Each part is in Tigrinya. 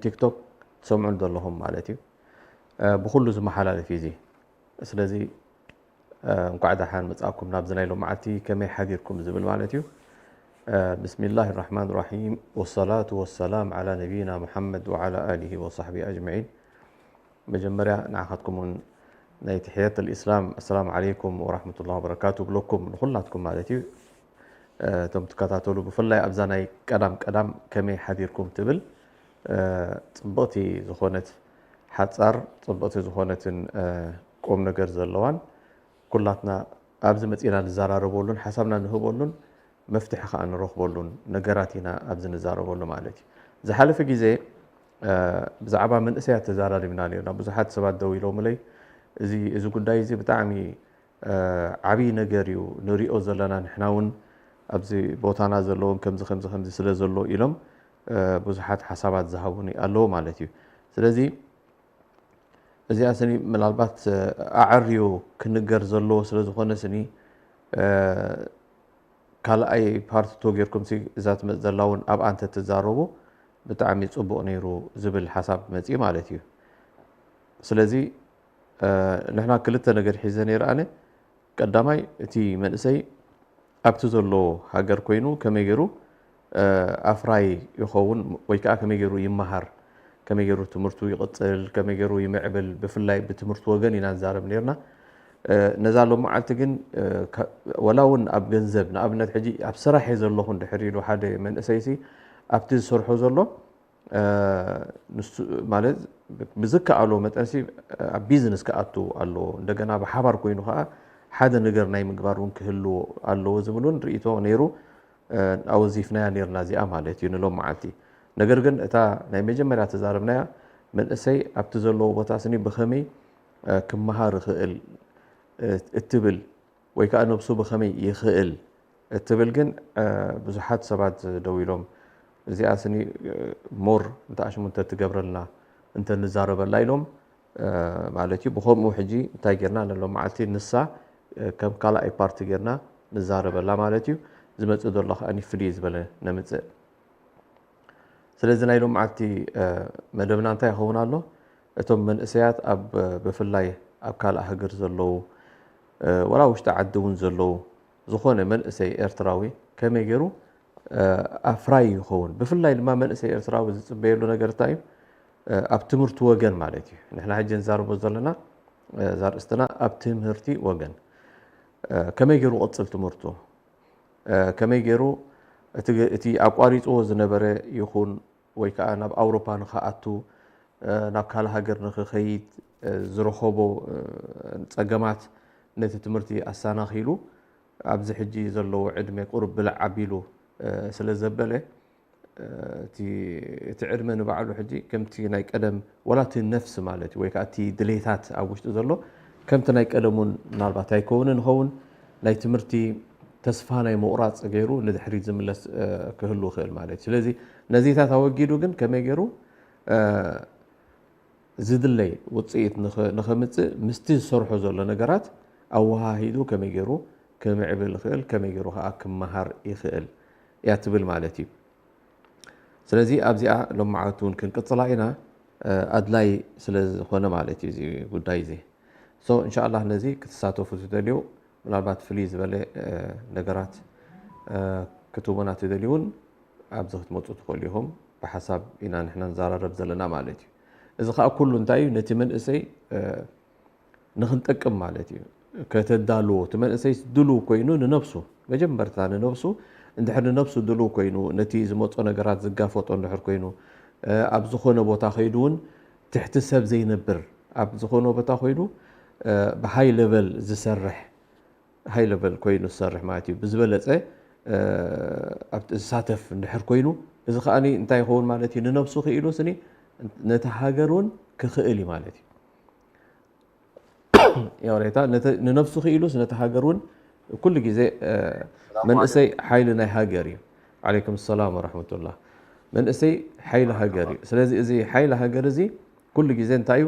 ቲክቶክ ትሰምዑን ዘለኹም ማለት እዩ። እ፣ ብኹሉ ዝመሓላለፍ እዩ እዚ። ስለዚ፣ እ፣ እንኳዕ ደሓን መጻእኩም ናብዚ ናይ ሎመዓልቲ ከመይ ሓዲርኩም ዝብል ማለት እዩ። እ፣ ብስሚላህ ራሕማን ራሒም፣ ወሰላቱ ወሰላም ዓላ ነቢይና ሙሓመድ ወዓላ ኣሊሂ ወሳሕቢ ኣጅመዒን። መጀመርያ ንዓኻትኩም እውን ናይ ትሕየት ልእስላም፣ ኣሰላሙ ዓለይኩም ወራሕመቱላሂ ወበረካቱ ብለኩም ንኹላትኩም ማለት እዩ። እ፣ እቶም ትከታተሉ፣ ብፍላይ ኣብዛ ናይ ቀዳም ቀዳም ከመይ ሓዲርኩም ትብል፣ እ፣ ጽብቕቲ ዝኾነት ሓጻር፣ ጽብቕቲ ዝኾነትን፣ እ፣ ቁም ነገር ዘለዋን፣ ኩላትና ኣብዚ መጺና ንዘራረበሉን ሓሳብና ንህበሉን መፍትሒ ከኣ ንረኽበሉን ነገራት ኢና ኣብዚ ንዛረበሉ ማለት እዩ። ዝሓለፈ ግዜ፣ እ፣ ብዛዕባ መንእሰያት ተዛራሪብና ነርና። ብዙሓት ሰባት ደው ኢሎምለይ፣ እዚ፣ እዚ ጉዳይ እዚ ብጣዕሚ፣ እ፣ ዓብዪ ነገር እዩ፣ ንሪኦ ዘለና ንሕና እውን ኣብዚ ቦታና ዘለውን ከምዚ፣ ከምዚ፣ ከምዚ ስለ ዘሎ ኢሎም፣ እ፣ ብዙሓት ሓሳባት ዝሃቡኒ ኣለዉ ማለት እዩ። ስለዚ እዚኣ ስኒ ምናልባት፣ እ፣ ኣዐርዩ ክንገር ዘለዎ ስለ ዝኾነ ስኒ፣ እ፣ ካልኣይ ፓርት ቶ ጌርኩም ሲ እዛ ትመጽእ ዘላ እውን ኣብኣ እንተትዛረቡ ብጣዕሚ ጽቡቕ ነይሩ ዝብል ሓሳብ መጺኡ ማለት እዩ። ስለዚ፣ እ፣ ንሕና ክልተ ነገር ሒዘ ነይረ ኣነ። ቀዳማይ፣ እቲ መንእሰይ ኣብቲ ዘሎ ሃገር ኮይኑ ከመይ ገይሩ፣ እ፣ ኣፍራይ ይኸውን ወይ ከዓ ከመይ ገይሩ ይመሃር፣ ከመይ ገይሩ ትምህርቱ ይቕጽል፣ ከመይ ገይሩ ይምዕብል፣ ብፍላይ ብትምህርቲ ወገን ኢና ንዛረብ ነይርና። እ፣ ነዛ ሎመዓልቲ ግን፣ እ፣ ከ-፣ ወላ እውን ኣብ ገንዘብ፣ ንኣብነት ሕጂ ኣብ ስራሕ እየ ዘለኹ እንድሕር ኢሉ ሓደ መንእሰይሲ ኣብቲ ዝሰርሖ ዘሎ፣ እ፣ ንሱ ማለት ብዝከኣሎ መጠንሲ ኣብ ቢዝነስ ክኣቱ ኣለዎ። እንደገና ብሓባር ኮይኑ ከዓ ሓደ ነገር ናይ ምግባር እውን ክህልዎ ኣለዎ ዝብል እውን ርእይቶ ነይሩ። እ፣ ኣወዚፍናያ ነይርና እዚኣ ማለት እዩ ንሎም መዓልቲ። ነገር ግን እታ ናይ መጀመርያ ተዛረብናያ መንእሰይ ኣብቲ ዘለዎ ቦታ ስኒ ብኸመይ፣ እ፣ ክመሃር ይኽእል፣ እ፣ እትብል ወይ ከዓ ነብሱ ብኸመይ ይኽእል እትብል ግን፣ እ፣ ብዙሓት ሰባት ደው ኢሎም፣ እዚኣ ስኒ፣ እ፣ ሞር እንተ ኣሽሙ እንተትገብረልና እንተንዛረበላ ኢሎም፣ እ፣ ማለት እዩ። ብኸምኡ ሕጂ እንታይ ጌርና ንሎም መዓልቲ ንሳ፣ እ፣ ከም ካልኣይ ፓርቲ ጌርና ንዛረበላ ማለት እዩ። ዝመጽእ ዘሎ ከኣ ፍልይ ዝበለ ነምጽእ። ስለዚ ናይ ሎመዓልቲ፣ እ፣ መደብና እንታይ ይኸውን ኣሎ? እቶም መንእሰያት ኣብ፣ ብፍላይ ኣብ ካልእ ሃገር ዘለዉ፣ እ፣ ወላ ውሽጢ ዓዲ እውን ዘለዉ፣ ዝኾነ መንእሰይ ኤርትራዊ ከመይ ገይሩ፣ እ፣ ኣፍራይ ይኸውን? ብፍላይ ድማ መንእሰይ ኤርትራዊ ዝጽበየሉ ነገር እንታይ እዩ? እ፣ ኣብ ትምህርቲ ወገን ማለት እዩ። ንሕና ሕጂ ንዛረቦ ዘለና፣ እ፣ እዛ ኣርእስትና ኣብ ትምህርቲ ወገን፣ እ፣ ከመይ ገይሩ ቅጽል ትምህርቱ፣ እ፣ ከመይ ገይሩ እቲ፣ እቲ ኣቋሪጽዎ ዝነበረ ይኹን ወይ ከኣ ናብ ኣውሮፓ ንኽኣቱ፣ እ፣ ናብ ካልእ ሃገር ንኽኸይድ፣ እ፣ ዝረኸቦ፣ እ፣ ጸገማት ነቲ ትምህርቲ ኣሰናኺሉ ኣብዚ ሕጂ ዘለዎ ዕድመ ቁሩብ ብልዕ ኣቢሉ፣ እ፣ ስለ ዘበለ፣ እ፣ እቲ፣ እቲ ዕድመ ንባዕሉ ሕጂ ከምቲ ናይ ቀደም ወላ እቲ ነፍሲ ማለት እዩ ወይ ከኣ እቲ ድሌታት ኣብ ውሽጢ ዘሎ ከምቲ ናይ ቀደም እውን ምናልባት ኣይከውንን ይኸውን። ናይ ትምህርቲ ተስፋ ናይ ምቑራጽ ገይሩ ንድሕሪት ዝምለስ፣ እ፣ ክህሉ ይኽእል ማለት እዩ። ስለዚ ነዚታት ኣወጊዱ ግን ከመይ ገይሩ፣ እ፣ ዝድለይ ውጽኢት ንኸ-፣ ንኸምጽእ ምስቲ ዝሰርሖ ዘሎ ነገራት ኣወሃሂዱ ከመይ ገይሩ ክምዕብል ይኽእል፣ ከመይ ገይሩ ከኣ ክመሃር ይኽእል እያ ትብል ማለት እዩ። ስለዚ ኣብዚኣ ሎመዓልቲ እውን ክንቅጽላ ኢና፣ እ፣ ኣድላይ ስለ ዝኾነ ማለት እዩ እዚ ጉዳይ እዚ። ሶ እንሻኣላህ ነዚ ክትሳተፉ ትደልዩ፣ ምናልባት ፍልይ ዝበለ፣ እ፣ ነገራት፣ እ፣ ክትህቡና ትደልዩ እውን ኣብዚ ክትመጹ ትኽእሉ ኢኹም። ብሓሳብ ኢና ንሕና ንዘራረብ ዘለና ማለት እዩ። እዚ ኸኣ ኩሉ እንታይ እዩ? ነቲ መንእሰይ፣ እ፣ ንኽንጠቅም ማለት እዩ። ከተዳልዎ፣ እቲ መንእሰይ ድሉው ኮይኑ ንነብሱ፣ መጀመርታ ንነብሱ እንድሕር ንነብሱ ድሉው ኮይኑ፣ ነቲ ዝመጾ ነገራት ዝጋፈጦ እንድሕር ኮይኑ፣ እ፣ ኣብ ዝኾነ ቦታ ከይዱ እውን ትሕቲ ሰብ ዘይነብር፣ ኣብ ዝኾነ ቦታ ከይዱ፣ እ፣ ብሃይ ለቨል ዝሰርሕ፣ ሃይ ለቨል ኮይኑ ዝሰርሕ ማለት እዩ። ብዝበለጸ፣ እ፣ ኣብቲ ዝሳተፍ እንድሕር ኮይኑ፣ እዚ ከኣ እንታይ ይኸውን ማለት እዩ? ንነብሱ ክኢሉ ስኒ ነቲ ሃገር እውን ክኽእል እዩ ማለት እዩ። የቕሬታ፣ ነተ-፣ ንነብሱ ክኢሉስ ነቲ ሃገር እውን ኩሉ ግዜ፣ እ፣ ሰላም መንእሰይ ዓለይኩም። ሓይሊ ናይ ሃገር እዩ። ዓለይኩም ሰላም ወረሕመቱላህ። መንእሰይ ሓይሊ ሃገር እዩ። ስለዚ እዚ ሓይሊ ሃገር እዚ ኩሉ ግዜ እንታይ እዩ?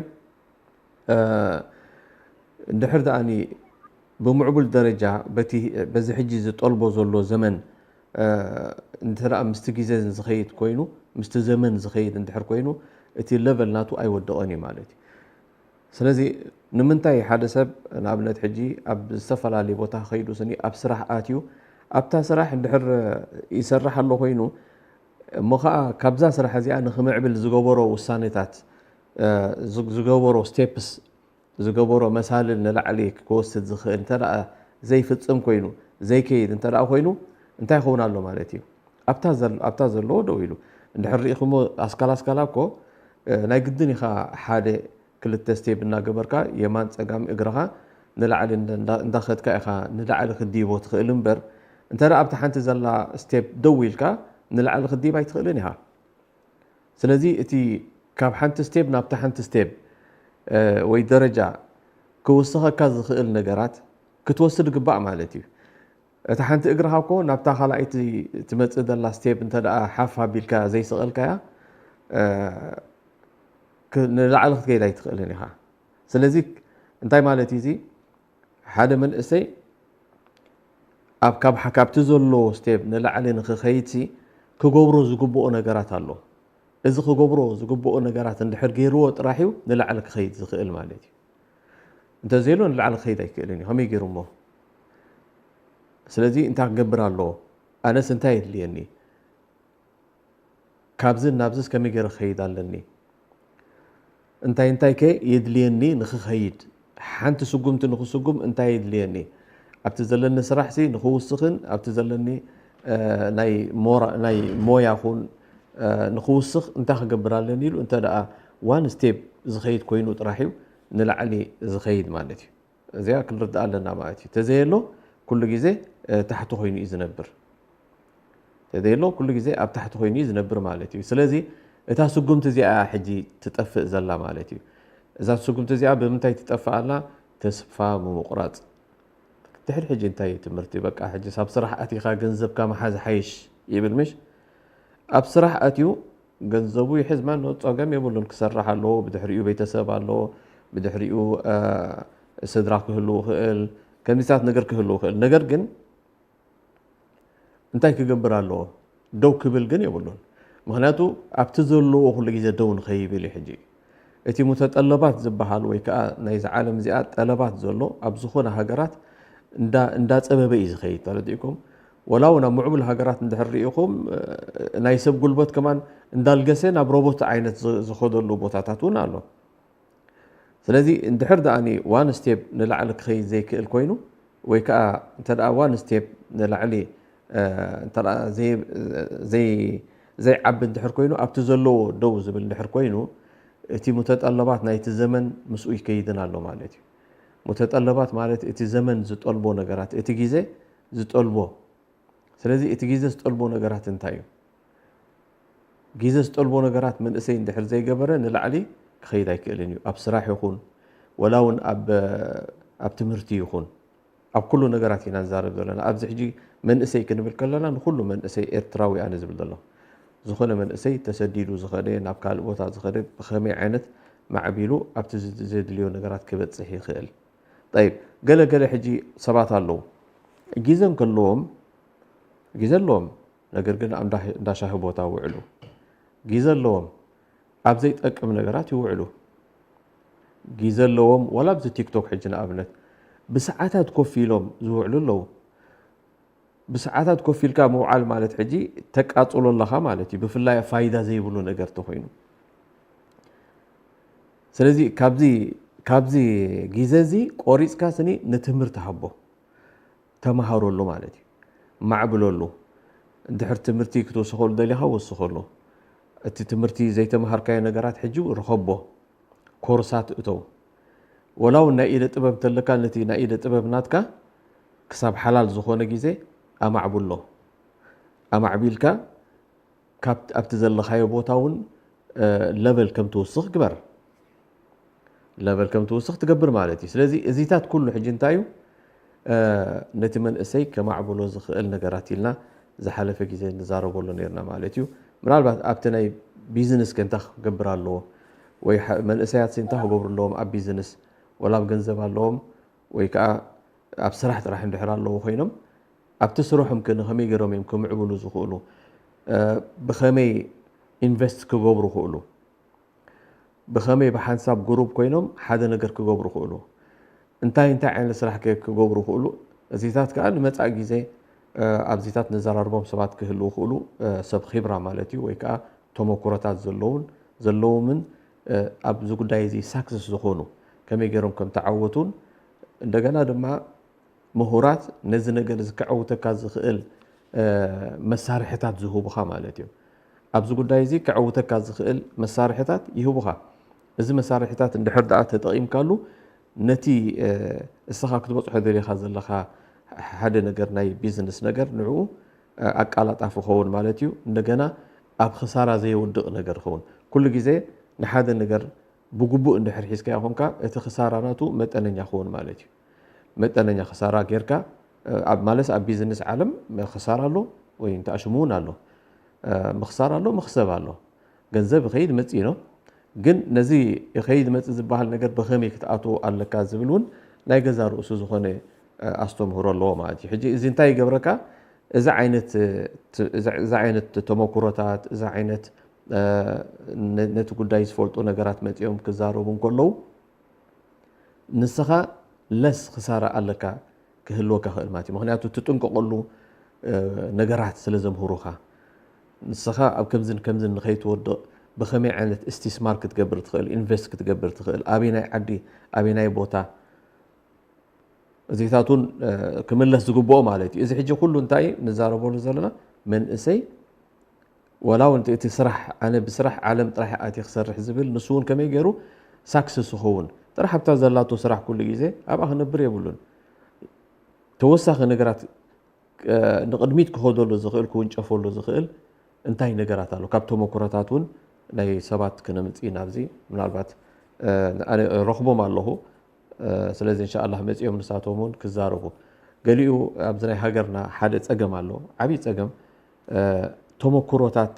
እ፣ እንድሕር ደኣኒ ብምዕቡል ደረጃ በቲ፣ በዚ ሕጂ ዝጠልቦ ዘሎ ዘመን፣ እ፣ እንተ ደኣ ምስቲ ግዜ ዝኸይድ ኮይኑ፣ ምስቲ ዘመን ዝኸይድ እንድሕር ኮይኑ፣ እቲ level ናቱ ኣይወደቐን እዩ ማለት እዩ። ስለዚ ንምንታይ ሓደ ሰብ ንኣብነት ሕጂ ኣብ ዝተፈላለየ ቦታ ከይዱ ስኒ ኣብ ስራሕ ኣትዩ ኣብታ ስራሕ እንድሕር ይሰርሕ ኣሎ ኮይኑ እሞ ከዓ ካብዛ ስራሕ እዚኣ ንክምዕብል ዝገበሮ ውሳኔታት ዝገበሮ steps ዝገበሮ መሳልል ንላዕሊ ክወስድ ዝኽእል እንተ ዘይፍፅም ኮይኑ ዘይከይድ እንተ ኮይኑ እንታይ ይኸውን ኣሎ ማለት እዩ። ኣብታ ዘለዎ ደው ኢሉ እንድሕር ርኢኹሞ ኣስካል ኣስካላ እኮ ናይ ግድን ኢኻ ሓደ ክልተ step እናገበርካ የማን ፀጋም እግርኻ ንላዕሊ እንዳኸድካ ኢኻ ንላዕሊ ክድይቦ ትኽእል እምበር እንተ ኣብቲ ሓንቲ ዘላ step ደው ኢልካ ንላዕሊ ክድይብ ኣይትኽእልን ኢኻ። ስለዚ እቲ ካብ ሓንቲ step ናብቲ ሓንቲ step ወይ ደረጃ ክውስኸካ ዝኽእል ነገራት ክትወስድ ግባእ ማለት እዩ። እታ ሓንቲ እግርኻ እኮ ናብታ ካልኣይቲ ትመፅእ ዘላ step እንተ ሓፍ ኣቢልካ ዘይሰቐልካያ ንላዕሊ ክትከይድ ኣይትኽእልን ኢኻ። ስለዚ እንታይ ማለት እዩ እዚ ሓደ መንእሰይ ኣብ ካብ ካብቲ ዘለዎ step ንላዕሊ ንክኸይድ ክገብሮ ዝግብኦ ነገራት ኣሎ። እዚ ክገብሮ ዝግብኦ ነገራት እንድሕር ገይርዎ ጥራሕ እዩ ንላዕሊ ክኸይድ ዝኽእል ማለት እዩ። እንተዘይሉ ንላዕሊ ክኸይድ ኣይክእልን እዩ። ከመይ ገይሩ እሞ? ስለዚ እንታይ ክገብር ኣለዎ? ኣነስ እንታይ የድልየኒ? ካብዚ ናብዚስ ከመይ ገይረ ክኸይድ ኣለኒ? እንታይ እንታይ ከ የድልየኒ ንክኸይድ? ሓንቲ ስጉምቲ ንክስጉም እንታይ የድልየኒ? ኣብቲ ዘለኒ ስራሕ ሲ ንክውስኽን ኣብቲ ዘለኒ ናይ ሞያ ኹን ንክውስኽ እንታይ ክገብር ኣለኒ ኢሉ እንተ ደኣ one step ዝኸይድ ኮይኑ ጥራሕ እዩ ንላዕሊ ዝኸይድ ማለት እዩ። እዚኣ ክንርዳእ ኣለና ማለት እዩ። ተዘየሎ ኩሉ ግዜ ታሕቲ ኮይኑ እዩ ዝነብር። ተዘየሎ ኩሉ ግዜ ኣብ ታሕቲ ኮይኑ እዩ ዝነብር ማለት እዩ። ስለዚ እታ ስጉምቲ እዚኣ ሕጂ ትጠፍእ ዘላ ማለት እዩ። እዛ ስጉምቲ እዚኣ ብምንታይ ትጠፍእ ኣላ? ተስፋ ምምቁራፅ። ድሕሪ ሕጂ እንታይ እዩ ትምህርቲ? በቃ ሕጂ ሳብ ስራሕ ኣቲኻ ገንዘብካ መሓዝ ሓይሽ ይብል ምሽ? ኣብ ስራሕ ኣትዩ ገንዘቡ ይሕዝ ማን ጸገም የብሉን። ክሰርሕ ኣለዎ፣ ብድሕሪኡ ቤተሰብ ኣለዎ፣ ብድሕሪኡ ስድራ ክህልው ይኽእል፣ ከምዚታት ነገር ክህልው ይኽእል። ነገር ግን እንታይ ክገብር ኣለዎ? ደው ክብል ግን የብሉን። ምኽንያቱ ኣብቲ ዘለዎ ኩሉ ግዜ ደው ንኸይብል እዩ። ሕጂ እቲ ሙተጠለባት ዝበሃል ወይ ከዓ ናይዚ ዓለም እዚኣ ጠለባት ዘሎ ኣብ ዝኾነ ሃገራት እንዳፀበበ እዩ ዝኸይድ። ተረዲእኩም? ወላ እውን ኣብ ምዕቡል ሃገራት እንድሕር ርኢኹም ናይ ሰብ ጉልበት ከማን እንዳልገሰ ናብ ሮቦት ዓይነት ዝኸደሉ ቦታታት እውን ኣሎ። ስለዚ እንድሕር ደኣ one step ንላዕሊ ክኸይድ ዘይክእል ኮይኑ ወይ ከዓ እንተ one step ንላዕሊ ዘይዓቢ እንድሕር ኮይኑ ኣብቲ ዘለዎ ደው ዝብል እንድሕር ኮይኑ እቲ ሙተጠለባት ናይቲ ዘመን ምስኡ ይከይድን ኣሎ ማለት እዩ። ሙተጠለባት ማለት እቲ ዘመን ዝጠልቦ ነገራት እቲ ግዜ ዝጠልቦ ስለዚ እቲ ግዜ ዝጠልቦ ነገራት እንታይ እዩ? ግዜ ዝጠልቦ ነገራት መንእሰይ እንድሕር ዘይገበረ ንላዕሊ ክኸይድ ኣይክእልን እዩ። ኣብ ስራሕ ይኹን ወላ እውን ኣብ ትምህርቲ ይኹን ኣብ ኩሉ ነገራት ኢና ንዛረብ ዘለና። ኣብዚ ሕጂ መንእሰይ ክንብል ከለና ንኩሉ መንእሰይ ኤርትራዊ ኣነ ዝብል ዘሎ ዝኾነ መንእሰይ ተሰዲዱ ዝኸደ ናብ ካልእ ቦታ ዝኸደ ብኸመይ ዓይነት ማዕቢሉ ኣብቲ ዘድልዮ ነገራት ክበፅሕ ይኽእል። ጠይብ ገለ ገለ ሕጂ ሰባት ኣለዉ ግዜ እንከለዎም ግዜ ኣለዎም ነገር ግን እንዳ ሻሂ ቦታ ውዕሉ ግዜ ኣለዎም ኣብ ዘይጠቅም ነገራት ይውዕሉ ግዜ ኣለዎም ዋላ ኣብዚ ቲክቶክ ሕጂ ንኣብነት ብሰዓታት ኮፍ ኢሎም ዝውዕሉ ኣለዉ ብሰዓታት ኮፍ ኢልካ ምውዓል ማለት ሕጂ ተቃፅሎ ኣለኻ ማለት እዩ ብፍላይ ፋይዳ ዘይብሉ ነገር ተኮይኑ ስለዚ ካብዚ ካብዚ ግዜ እዚ ቆሪፅካ ስኒ ንትምህርቲ ሃቦ ተምሃረሉ ማለት እዩ። ማዕብለሉ። እንድሕር ትምህርቲ ክትውስኸሉ ደሊኻ ወስኸሉ። እቲ ትምህርቲ ዘይተምሃርካዮ ነገራት ሕጂ ርኸቦ። ኮርሳት እተው። ወላ እውን ናይ ኢደ ጥበብ እንተለካ ነቲ ናይ ኢደ ጥበብ ናትካ ክሳብ ሓላል ዝኾነ ግዜ ኣማዕብሎ። ኣማዕቢልካ ካብ ኣብቲ ዘለኻዮ ቦታ እውን ለቨል ከም ትውስኽ ግበር። ለቨል ከም ትውስኽ ትገብር ማለት እዩ። ስለዚ እዚታት ኩሉ ሕጂ እንታይ እዩ ነቲ መንእሰይ ከማዕብሎ ዝኽእል ነገራት ኢልና ዝሓለፈ ግዜ ንዛረበሉ ነርና ማለት እዩ። ምናልባት ኣብቲ ናይ ቢዝነስ ከ እንታይ ክገብር ኣለዎ ወይ መንእሰያት እንታይ ክገብሩ ኣለዎም ኣብ ቢዝነስ ወላ ኣብ ገንዘብ ኣለዎም ወይ ከዓ ኣብ ስራሕ ጥራሕ እንድሕር ኣለዎ ኮይኖም ኣብቲ ስርሖም ከ ንኸመይ ገይሮም እዮም ክምዕብሉ ዝኽእሉ ብኸመይ ኢንቨስት ክገብሩ ክእሉ ብኸመይ ብሓንሳብ ጉሩብ ኮይኖም ሓደ ነገር ክገብሩ ክእሉ፣ እንታይ እንታይ ዓይነት ስራሕ ከ ክገብሩ ክእሉ፣ እዚታት ከኣ ንመጻኢ ግዜ ኣብዚታት ነዘራርቦም ሰባት ክህልዉ ክእሉ፣ ሰብ ኺብራ ማለት እዩ፣ ወይ ከኣ ተመኩሮታት ዘለውን ዘለዎምን ኣብዚ ጉዳይ እዚ ሳክሰስ ዝኾኑ ከመይ ገይሮም ከም ተዓወቱን፣ እንደገና ድማ ምሁራት ነዚ ነገር እዚ ከዐውተካ ዝኽእል መሳርሕታት ዝህቡኻ ማለት እዩ። ኣብዚ ጉዳይ እዚ ከዐውተካ ዝኽእል መሳርሕታት ይህቡኻ። እዚ መሳርሕታት እንድሕር ደኣ ተጠቒምካሉ፣ ነቲ እስኻ ክትበጽሖ ደሊኻ ዘለኻ ሓደ ነገር፣ ናይ ቢዝነስ ነገር፣ ንዕኡ ኣቃላጣፊ ክኸውን ማለት እዩ። እንደገና ኣብ ክሳራ ዘየውድቕ ነገር ክኸውን። ኩሉ ግዜ ንሓደ ነገር ብግቡእ እንድሕር ሒዝካዮ ኮንካ፣ እቲ ክሳራ ናቱ መጠነኛ ክኸውን ማለት እዩ። መጠነኛ ክሳራ ጌርካ፣ ኣብ ማለት ኣብ ቢዝነስ ዓለም ክሳራ ኣሎ ወይ እንተኣሽሙ እውን ኣሎ። ምኽሳር ኣሎ፣ መኽሰብ ኣሎ። ገንዘብ ይኸይድ መጽእ ነው። ግን ነዚ ይኸይድ መጽእ ዝበሃል ነገር ብኸመይ ክትኣትዎ ኣለካ ዝብል እውን ናይ ገዛ ርእሱ ዝኾነ ኣስተምህሮ ኣለዎ ማለት እዩ። ሕጂ እዚ እንታይ ይገብረካ? እዚ ዓይነት እዚ ዓይነት ተመኩሮታት፣ እዚ ዓይነት ነቲ ጉዳይ ዝፈልጡ ነገራት መጺኦም ክዛረቡ እንከለዉ፣ ንስኻ ለስ ክሳራ ኣለካ ክህልወካ ክእል ማለት እዩ። ምኽንያቱ ትጥንቀቐሉ ነገራት ስለ ዘምህሩኻ፣ ንስኻ ኣብ ከምዝን ከምዝን ንኸይትወድቕ ብኸመይ ዓይነት እስቲስማር ክትገብር ትኽእል፣ ኢንቨስት ክትገብር ትኽእል፣ ኣበናይ ዓዲ፣ ኣበናይ ቦታ፣ እዚታት እውን ክምለስ ዝግብኦ ማለት እዩ። እዚ ሕጂ ኩሉ እንታይ ንዛረበሉ ዘለና? መንእሰይ ዋላ እውን እቲ ስራሕ፣ ኣነ ብስራሕ ዓለም ጥራሕ ኣትየ ክሰርሕ ዝብል፣ ንሱ እውን ከመይ ገይሩ ሳክሰስ ይኸውን? ጥራሕ ኣብታ ዘላቶ ስራሕ ኩሉ ግዜ ኣብኣ ክነብር የብሉን። ተወሳኺ ነገራት ንቕድሚት ክኸደሉ ዝኽእል፣ ክውንጨፈሉ ዝኽእል እንታይ ነገራት ኣሎ? ካብ ተመኩሮታት እውን ናይ ሰባት ክነምጽእ ኢና። ኣብዚ ምናልባት ኣነ ረኽቦም ኣለኹ። ስለዚ እንሻኣላህ መጺኦም ንሳቶም እውን ክዛረቡ። ገሊኡ ኣብዚ ናይ ሃገርና ሓደ ጸገም ኣሎ፣ ዓብዪ ጸገም። ተመኩሮታት፣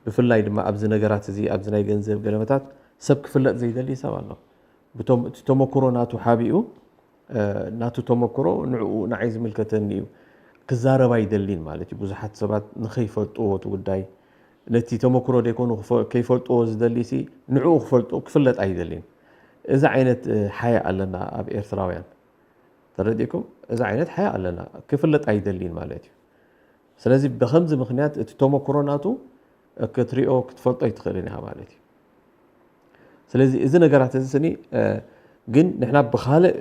ብፍላይ ድማ ኣብዚ ነገራት እዚ፣ ኣብዚ ናይ ገንዘብ ገለመታት ሰብ ክፍለጥ ዘይደሊ ሰብ ኣሎ። ብቶም እቲ ተመኩሮ ናቱ ሓቢኡ፣ ናቱ ተመኩሮ ንዕኡ ንዓይ ዝምልከተኒ እዩ ክዛረብ ኣይደሊን ማለት እዩ። ብዙሓት ሰባት ንኸይፈልጥዎ እቲ ጉዳይ፣ ነቲ ተመኩሮ ደይኮኑ ክፈ-፣ ከይፈልጥዎ ዝደሊ ሲ ንዕኡ ክፈልጡ፣ ክፍለጥ ኣይደሊን። እዚ ዓይነት ሓያ ኣለና ኣብ ኤርትራውያን። ተረዲእኩም? እዚ ዓይነት ሓያ ኣለና። ክፍለጥ ኣይደሊን ማለት እዩ። ስለዚ ብኸምዚ ምኽንያት እቲ ተመኩሮ ናቱ ክትሪኦ ክትፈልጦ ኣይትኽእልን ኢኻ ማለት እዩ። ስለዚ እዚ ነገራት እዚ ስኒ ግን ንሕና ብኻልእ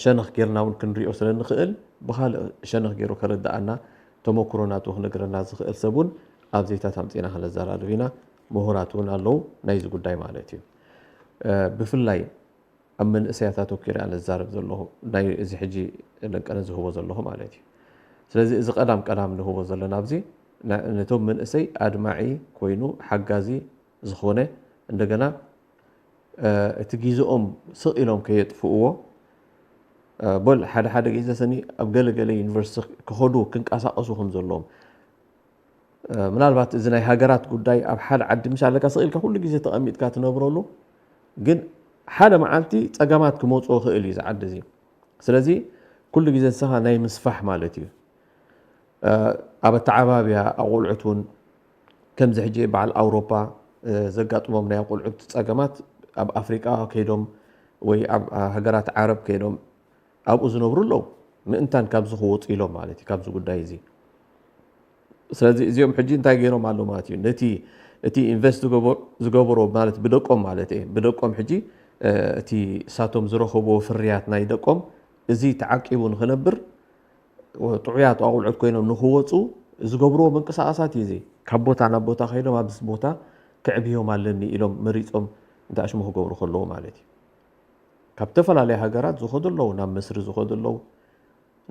ሸነኽ ጌርና እውን ክንሪኦ ስለ ንኽእል፣ ብኻልእ ሸነኽ ገይሩ ከረድኣና፣ ተመኩሮ ናቱ ክነግረና ዝኽእል ሰብ እውን ኣብዚታት ኣምጺእና ከነዘራርብ ኢና። ምሁራት እውን ኣለዉ ናይዚ ጉዳይ ማለት እዩ። ብፍላይ ኣብ መንእሰያት ኣተኲረ ኣነ ዝዛረብ ዘለኹ፣ ናይ እዚ ሕጂ ለንቀነ ዝህቦ ዘለኹ ማለት እዩ። ስለዚ እዚ ቀዳም ቀዳም ንህቦ ዘለና ኣብዚ ና-፣ ነቶም መንእሰይ ኣድማዒ ኮይኑ ሓጋዚ ዝኾነ፣ እንደገና እቲ ግዜኦም ስቕ ኢሎም ከየጥፍእዎ፣ በል ሓደ ሓደ ግዜ ሰኒ ኣብ ገለ ገለ ዩኒቨርሲቲ ክኸዱ ክንቀሳቐሱ ከም ዘለዎም፣ ምናልባት እዚ ናይ ሃገራት ጉዳይ ኣብ ሓደ ዓዲ ምስ ኣለካ ስቕ ኢልካ ኩሉ ግዜ ተቐሚጥካ ትነብረሉ፣ ግን ሓደ መዓልቲ ጸገማት ክመጽኦ ክእል እዩ እዚ ዓዲ እዚ። ስለዚ ኩሉ ግዜ ንስኻ ናይ ምስፋሕ ማለት እዩ። ኣብ ኣተዓባብያ ኣቆልዑት እውን ከምዚ ሕጂ በዓል ኣውሮፓ ዘጋጥሞም ናይ ኣቆልዑት ጸገማት ኣብ ኣፍሪቃ ከይዶም ወይ ኣብ ሃገራት ዓረብ ከይዶም ኣብኡ ዝነብሩ ኣለዉ። ምእንታን ካብዚ ክወፁ ኢሎም ማለት እዩ፣ ካብዚ ጉዳይ እዚ። ስለዚ እዚኦም ሕጂ እንታይ ገይሮም ኣለዉ ማለት እዩ? ነቲ፣ እቲ ኢንቨስት ዝገበ-፣ ዝገበሮ ማለት ብደቆም ማለት እየ፣ ብደቆም ሕጂ፣ እ፣ እቲ እሳቶም ዝረኸብዎ ፍርያት ናይ ደቆም እዚ ተዓቂቡ ንኽነብር፣ ጥዑያት ኣቑልዑት ኮይኖም ንኽወፁ ዝገብርዎ ምንቅስቓሳት እዩ እዚ። ካብ ቦታ ናብ ቦታ ከይዶም ኣብዚ ቦታ ከዕብዮም ኣለኒ ኢሎም መሪፆም እንተኣሽሙ ክገብሩ ከለዉ ማለት እዩ። ካብ ዝተፈላለያ ሃገራት ዝኸዱ ኣለዉ፣ ናብ ምስሪ ዝኸዱ ኣለዉ፣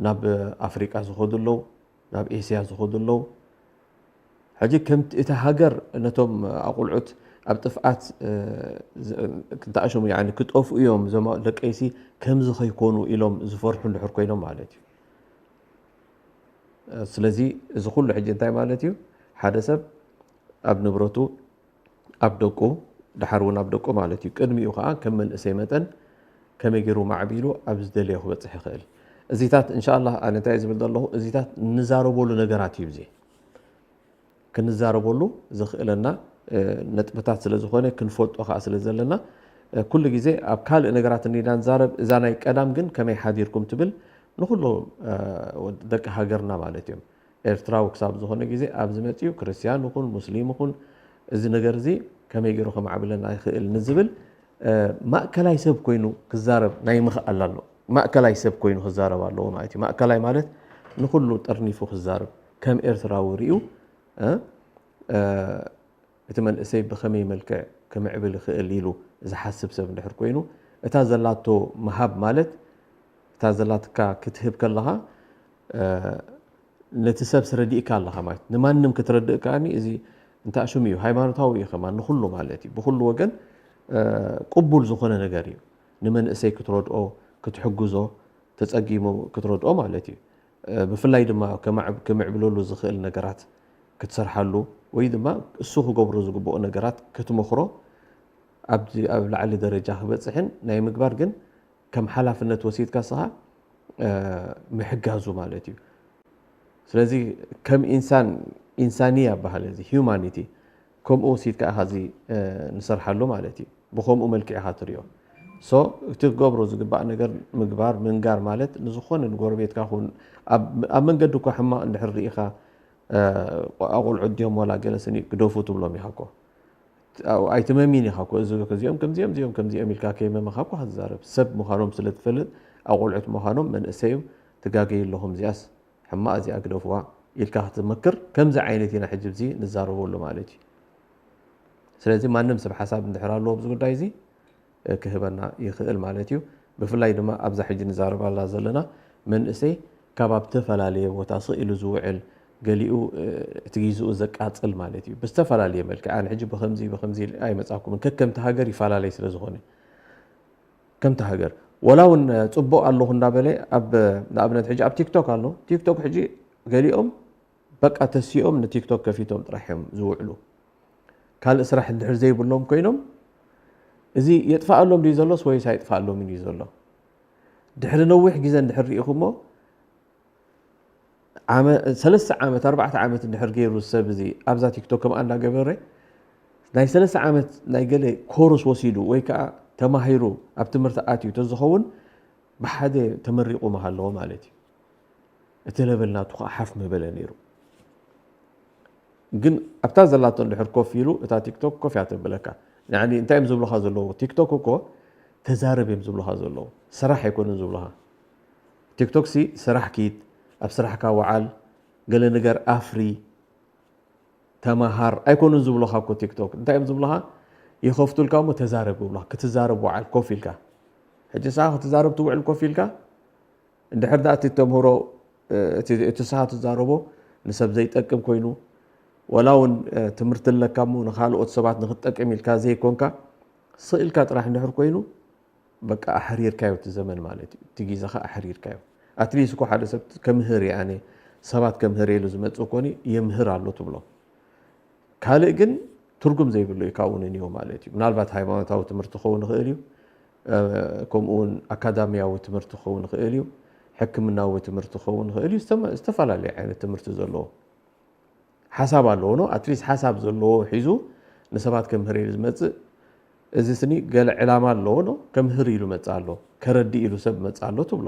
ናብ ኣፍሪቃ ዝኸዱ ኣለዉ፣ ናብ ኤስያ ዝኸዱ ኣለዉ። ሕጂ ከምቲ እታ ሃገር ነቶም ኣቑልዑት ኣብ ጥፍኣት፣ እ፣ ዝ-፣ ክተኣሸሙ፣ ያዕኒ ክጠፍኡ እዮም፣ እዞም ደቀይሲ ከምዚ ከይኮኑ ኢሎም ዝፈርሑ እንድሕር ኮይኖም ማለት እዩ። ስለዚ እዚ ኩሉ ሕጂ እንታይ ማለት እዩ? ሓደ ሰብ ኣብ ንብረቱ፣ ኣብ ደቁ፣ ድሓር እውን ኣብ ደቁ ማለት እዩ። ቅድሚኡ ከኣ ከም መንእሰይ መጠን ከመይ ገይሩ ማዕቢሉ ኣብ ዝደለዮ ክበጽሕ ይኽእል? እዚታት እንሻኣላህ ኣነ እንታይ ዝብል ዘለኹ፣ እዚታት ንዛረበሉ ነገራት እዩ። እዚ ክንዛረበሉ ዘኽእለና ነጥብታት ስለ ዝኾነ ክንፈልጦ ከዓ ስለ ዘለና ኩሉ ግዜ ኣብ ካልእ ነገራት እንዲና ንዛረብ። እዛ ናይ ቀዳም ግን ከመይ ሓዲርኩም ትብል ንኩሉ ደቂ ሃገርና ማለት እዮም። ኤርትራዊ ክሳብ ዝኾነ ግዜ ኣብዚ መፅኡ ክርስትያን ይኹን ሙስሊም ይኹን እዚ ነገር እዚ ከመይ ገይሩ ከማዕብለና ይኽእል ንዝብል ማእከላይ ሰብ ኮይኑ ክዛረብ ናይ ምኽኣል ኣሎ። ማእከላይ ሰብ ኮይኑ ክዛረብ ኣለዎ ማለት እዩ። ማእከላይ ማለት ንኩሉ ጠርኒፉ ክዛረብ ከም ኤርትራዊ ርእዩ እቲ መንእሰይ ብኸመይ መልክዕ ክምዕብል ይኽእል ኢሉ ዝሓስብ ሰብ እንድሕር ኮይኑ እታ ዘላቶ ምሃብ ማለት እታ ዘላትካ ክትህብ ከለኻ ነቲ ሰብ ስረዲእካ ኣለኻ ማለት ንማንም ክትረድእ ከኣኒ እዚ እንታይ ሽም እዩ ሃይማኖታዊ እዩ ከማን ንኩሉ ማለት እዩ ብኩሉ ወገን ቅቡል ዝኾነ ነገር እዩ። ንመንእሰይ ክትረድኦ ክትሕግዞ ተፀጊሙ ክትረድኦ ማለት እዩ። ብፍላይ ድማ ክምዕብለሉ ዝኽእል ነገራት ክትሰርሓሉ ወይ ድማ እሱ ክገብሮ ዝግብኦ ነገራት ክትመኽሮ ኣብ ላዕሊ ደረጃ ክበፅሕን ናይ ምግባር ግን ከም ሓላፍነት ወሲድካ ስኻ ምሕጋዙ ማለት እዩ። ስለዚ ከም ኢንሳን ኢንሳንያ በሃል እዚ ሂዩማኒቲ ከምኡ ወሲድካ ኢኻ እዚ ንሰርሓሉ ማለት እዩ። ብኸምኡ መልክዕ ኢኻ ትሪኦ። ሶ እቲ ክገብሮ ዝግባእ ነገር ምግባር ምንጋር ማለት ንዝኾነ ንጎረቤትካ ኹን ኣብ መንገዲ እኳ ሕማቕ እንድሕር ርኢኻ ኣቆልዑ ድዮም ዋላ ገለ ስኒ ግደፉ ትብሎም ኢኻ እኮ ኣይትመሚን ኢኻ እኮ እዚ እዚኦም ከምዚኦም እዚኦም ከምዚኦም ኢልካ ከይመመኻ እኮ ክትዛረብ ሰብ ምዃኖም ስለ ትፈልጥ ኣቆልዑት ምዃኖም መንእሰዮም ትጋገዩ ኣለኹም እዚኣስ ሕማቕ እዚኣ ግደፍዋ ኢልካ ክትመክር ከምዚ ዓይነት ኢና ሕጂ እዚ ንዛረበሉ ማለት እዩ። ስለዚ ማንም ሰብ ሓሳብ እንድሕር ኣለዎ ኣብዚ ጉዳይ እዚ ክህበና ይኽእል ማለት እዩ። ብፍላይ ድማ ኣብዛ ሕጂ ንዛረባላ ዘለና መንእሰይ ካብ ኣብ ዝተፈላለየ ቦታ ስቕ ኢሉ ዝውዕል ገሊኡ እቲ ጊዝኡ ዘቃፅል ማለት እዩ። ብዝተፈላለየ መልክዕ ኣነ ሕጂ ብከምዚ ብከምዚ ኣይመፃኩምን ከከምቲ ሃገር ይፈላለይ ስለ ዝኾነ ከምቲ ሃገር ወላ እውን ፅቡቅ ኣለኹ እንዳበለ ኣብ ንኣብነት ሕጂ ኣብ ቲክቶክ ኣሎ ቲክቶክ ሕጂ ገሊኦም በቃ ተሲኦም ንቲክቶክ ከፊቶም ጥራሕ እዮም ዝውዕሉ ካልእ ስራሕ እንድሕር ዘይብሎም ኮይኖም እዚ የጥፋኣሎም ድዩ ዘሎስ ወይስ ኣይጥፋኣሎምን እዩ ዘሎ ድሕሪ ነዊሕ ግዜ እንድሕር ርኢኹሞ ሰለስተ ዓመት ኣርባዕተ ዓመት እንድሕር ገይሩ ሰብ እዚ ኣብዛ ቲክቶክ ከምኣ እንዳገበረ ናይ ሰለስተ ዓመት ናይ ገለ ኮርስ ወሲዱ ወይ ከዓ ተማሂሩ ኣብ ትምህርቲ ኣትዩ ተዝኸውን ብሓደ ተመሪቑ ምሃለዎ ማለት እዩ። እቲ ለበል ናቱ ከዓ ሓፍ ምበለ ነይሩ። ግን ኣብታ ዘላቶ እንድሕር ኮፍ ኢሉ እታ ቲክቶክ ኮፍ እያ ተብለካ። ያኒ እንታይ እዮም ዝብሉኻ ዘለዉ? ቲክቶክ እኮ ተዛረብ እዮም ዝብሉኻ ዘለዉ። ስራሕ ኣይኮኑን ዝብሉኻ። ቲክቶክ ሲ ስራሕ ኪድ፣ ኣብ ስራሕካ ወዓል፣ ገለ ነገር ኣፍሪ፣ ተማሃር ኣይኮኑን ዝብሉኻ እኮ ቲክቶክ። እንታይ እዮም ዝብሉኻ? ይኸፍቱልካ እሞ ተዛረብ ይብሉኻ። ክትዛረብ ወዓል ኮፍ ኢልካ። ሕጂ ንስኻ ክትዛረብ ትውዕል ኮፍ ኢልካ እንድሕር ደኣ እቲ ተምህሮ እቲ ሳኻ ትዛረቦ ንሰብ ዘይጠቅም ኮይኑ ወላ እውን ትምህርቲ ኣለካ እሞ ንካልኦት ሰባት ንክትጠቅም ኢልካ ዘይኮንካ ስቕ ኢልካ ጥራሕ እንድሕር ኮይኑ በቃ ኣሕሪርካዮ እቲ ዘመን ማለት እዩ። እቲ ግዜኻ ኣሕሪርካዮ። ኣትሊስ እኮ ሓደ ሰብ ከምህር እየ ኣነ ሰባት ከምህር ኢሉ ዝመፅእ ኮኒ የምህር ኣሎ ትብሎ። ካልእ ግን ትርጉም ዘይብሉ እዩ ካብኡ ንንዮ ማለት እዩ። ምናልባት ሃይማኖታዊ ትምህርቲ ክኸውን ይኽእል እዩ። ከምኡ እውን ኣካዳሚያዊ ትምህርቲ ክኸውን ይኽእል እዩ። ሕክምናዊ ትምህርቲ ክኸውን ይኽእል እዩ። ዝተፈላለዩ ዓይነት ትምህርቲ ዘለዎ ሓሳብ ኣለዎ ኖ ኣትሊስት ሓሳብ ዘለዎ ሒዙ ንሰባት ከምህር ኢሉ ዝመፅእ እዚ ስኒ ገለ ዕላማ ኣለዎ ኖ ከምህር ኢሉ መፅእ ኣሎ ከረዲ ኢሉ ሰብ መፅእ ኣሎ ትብሎ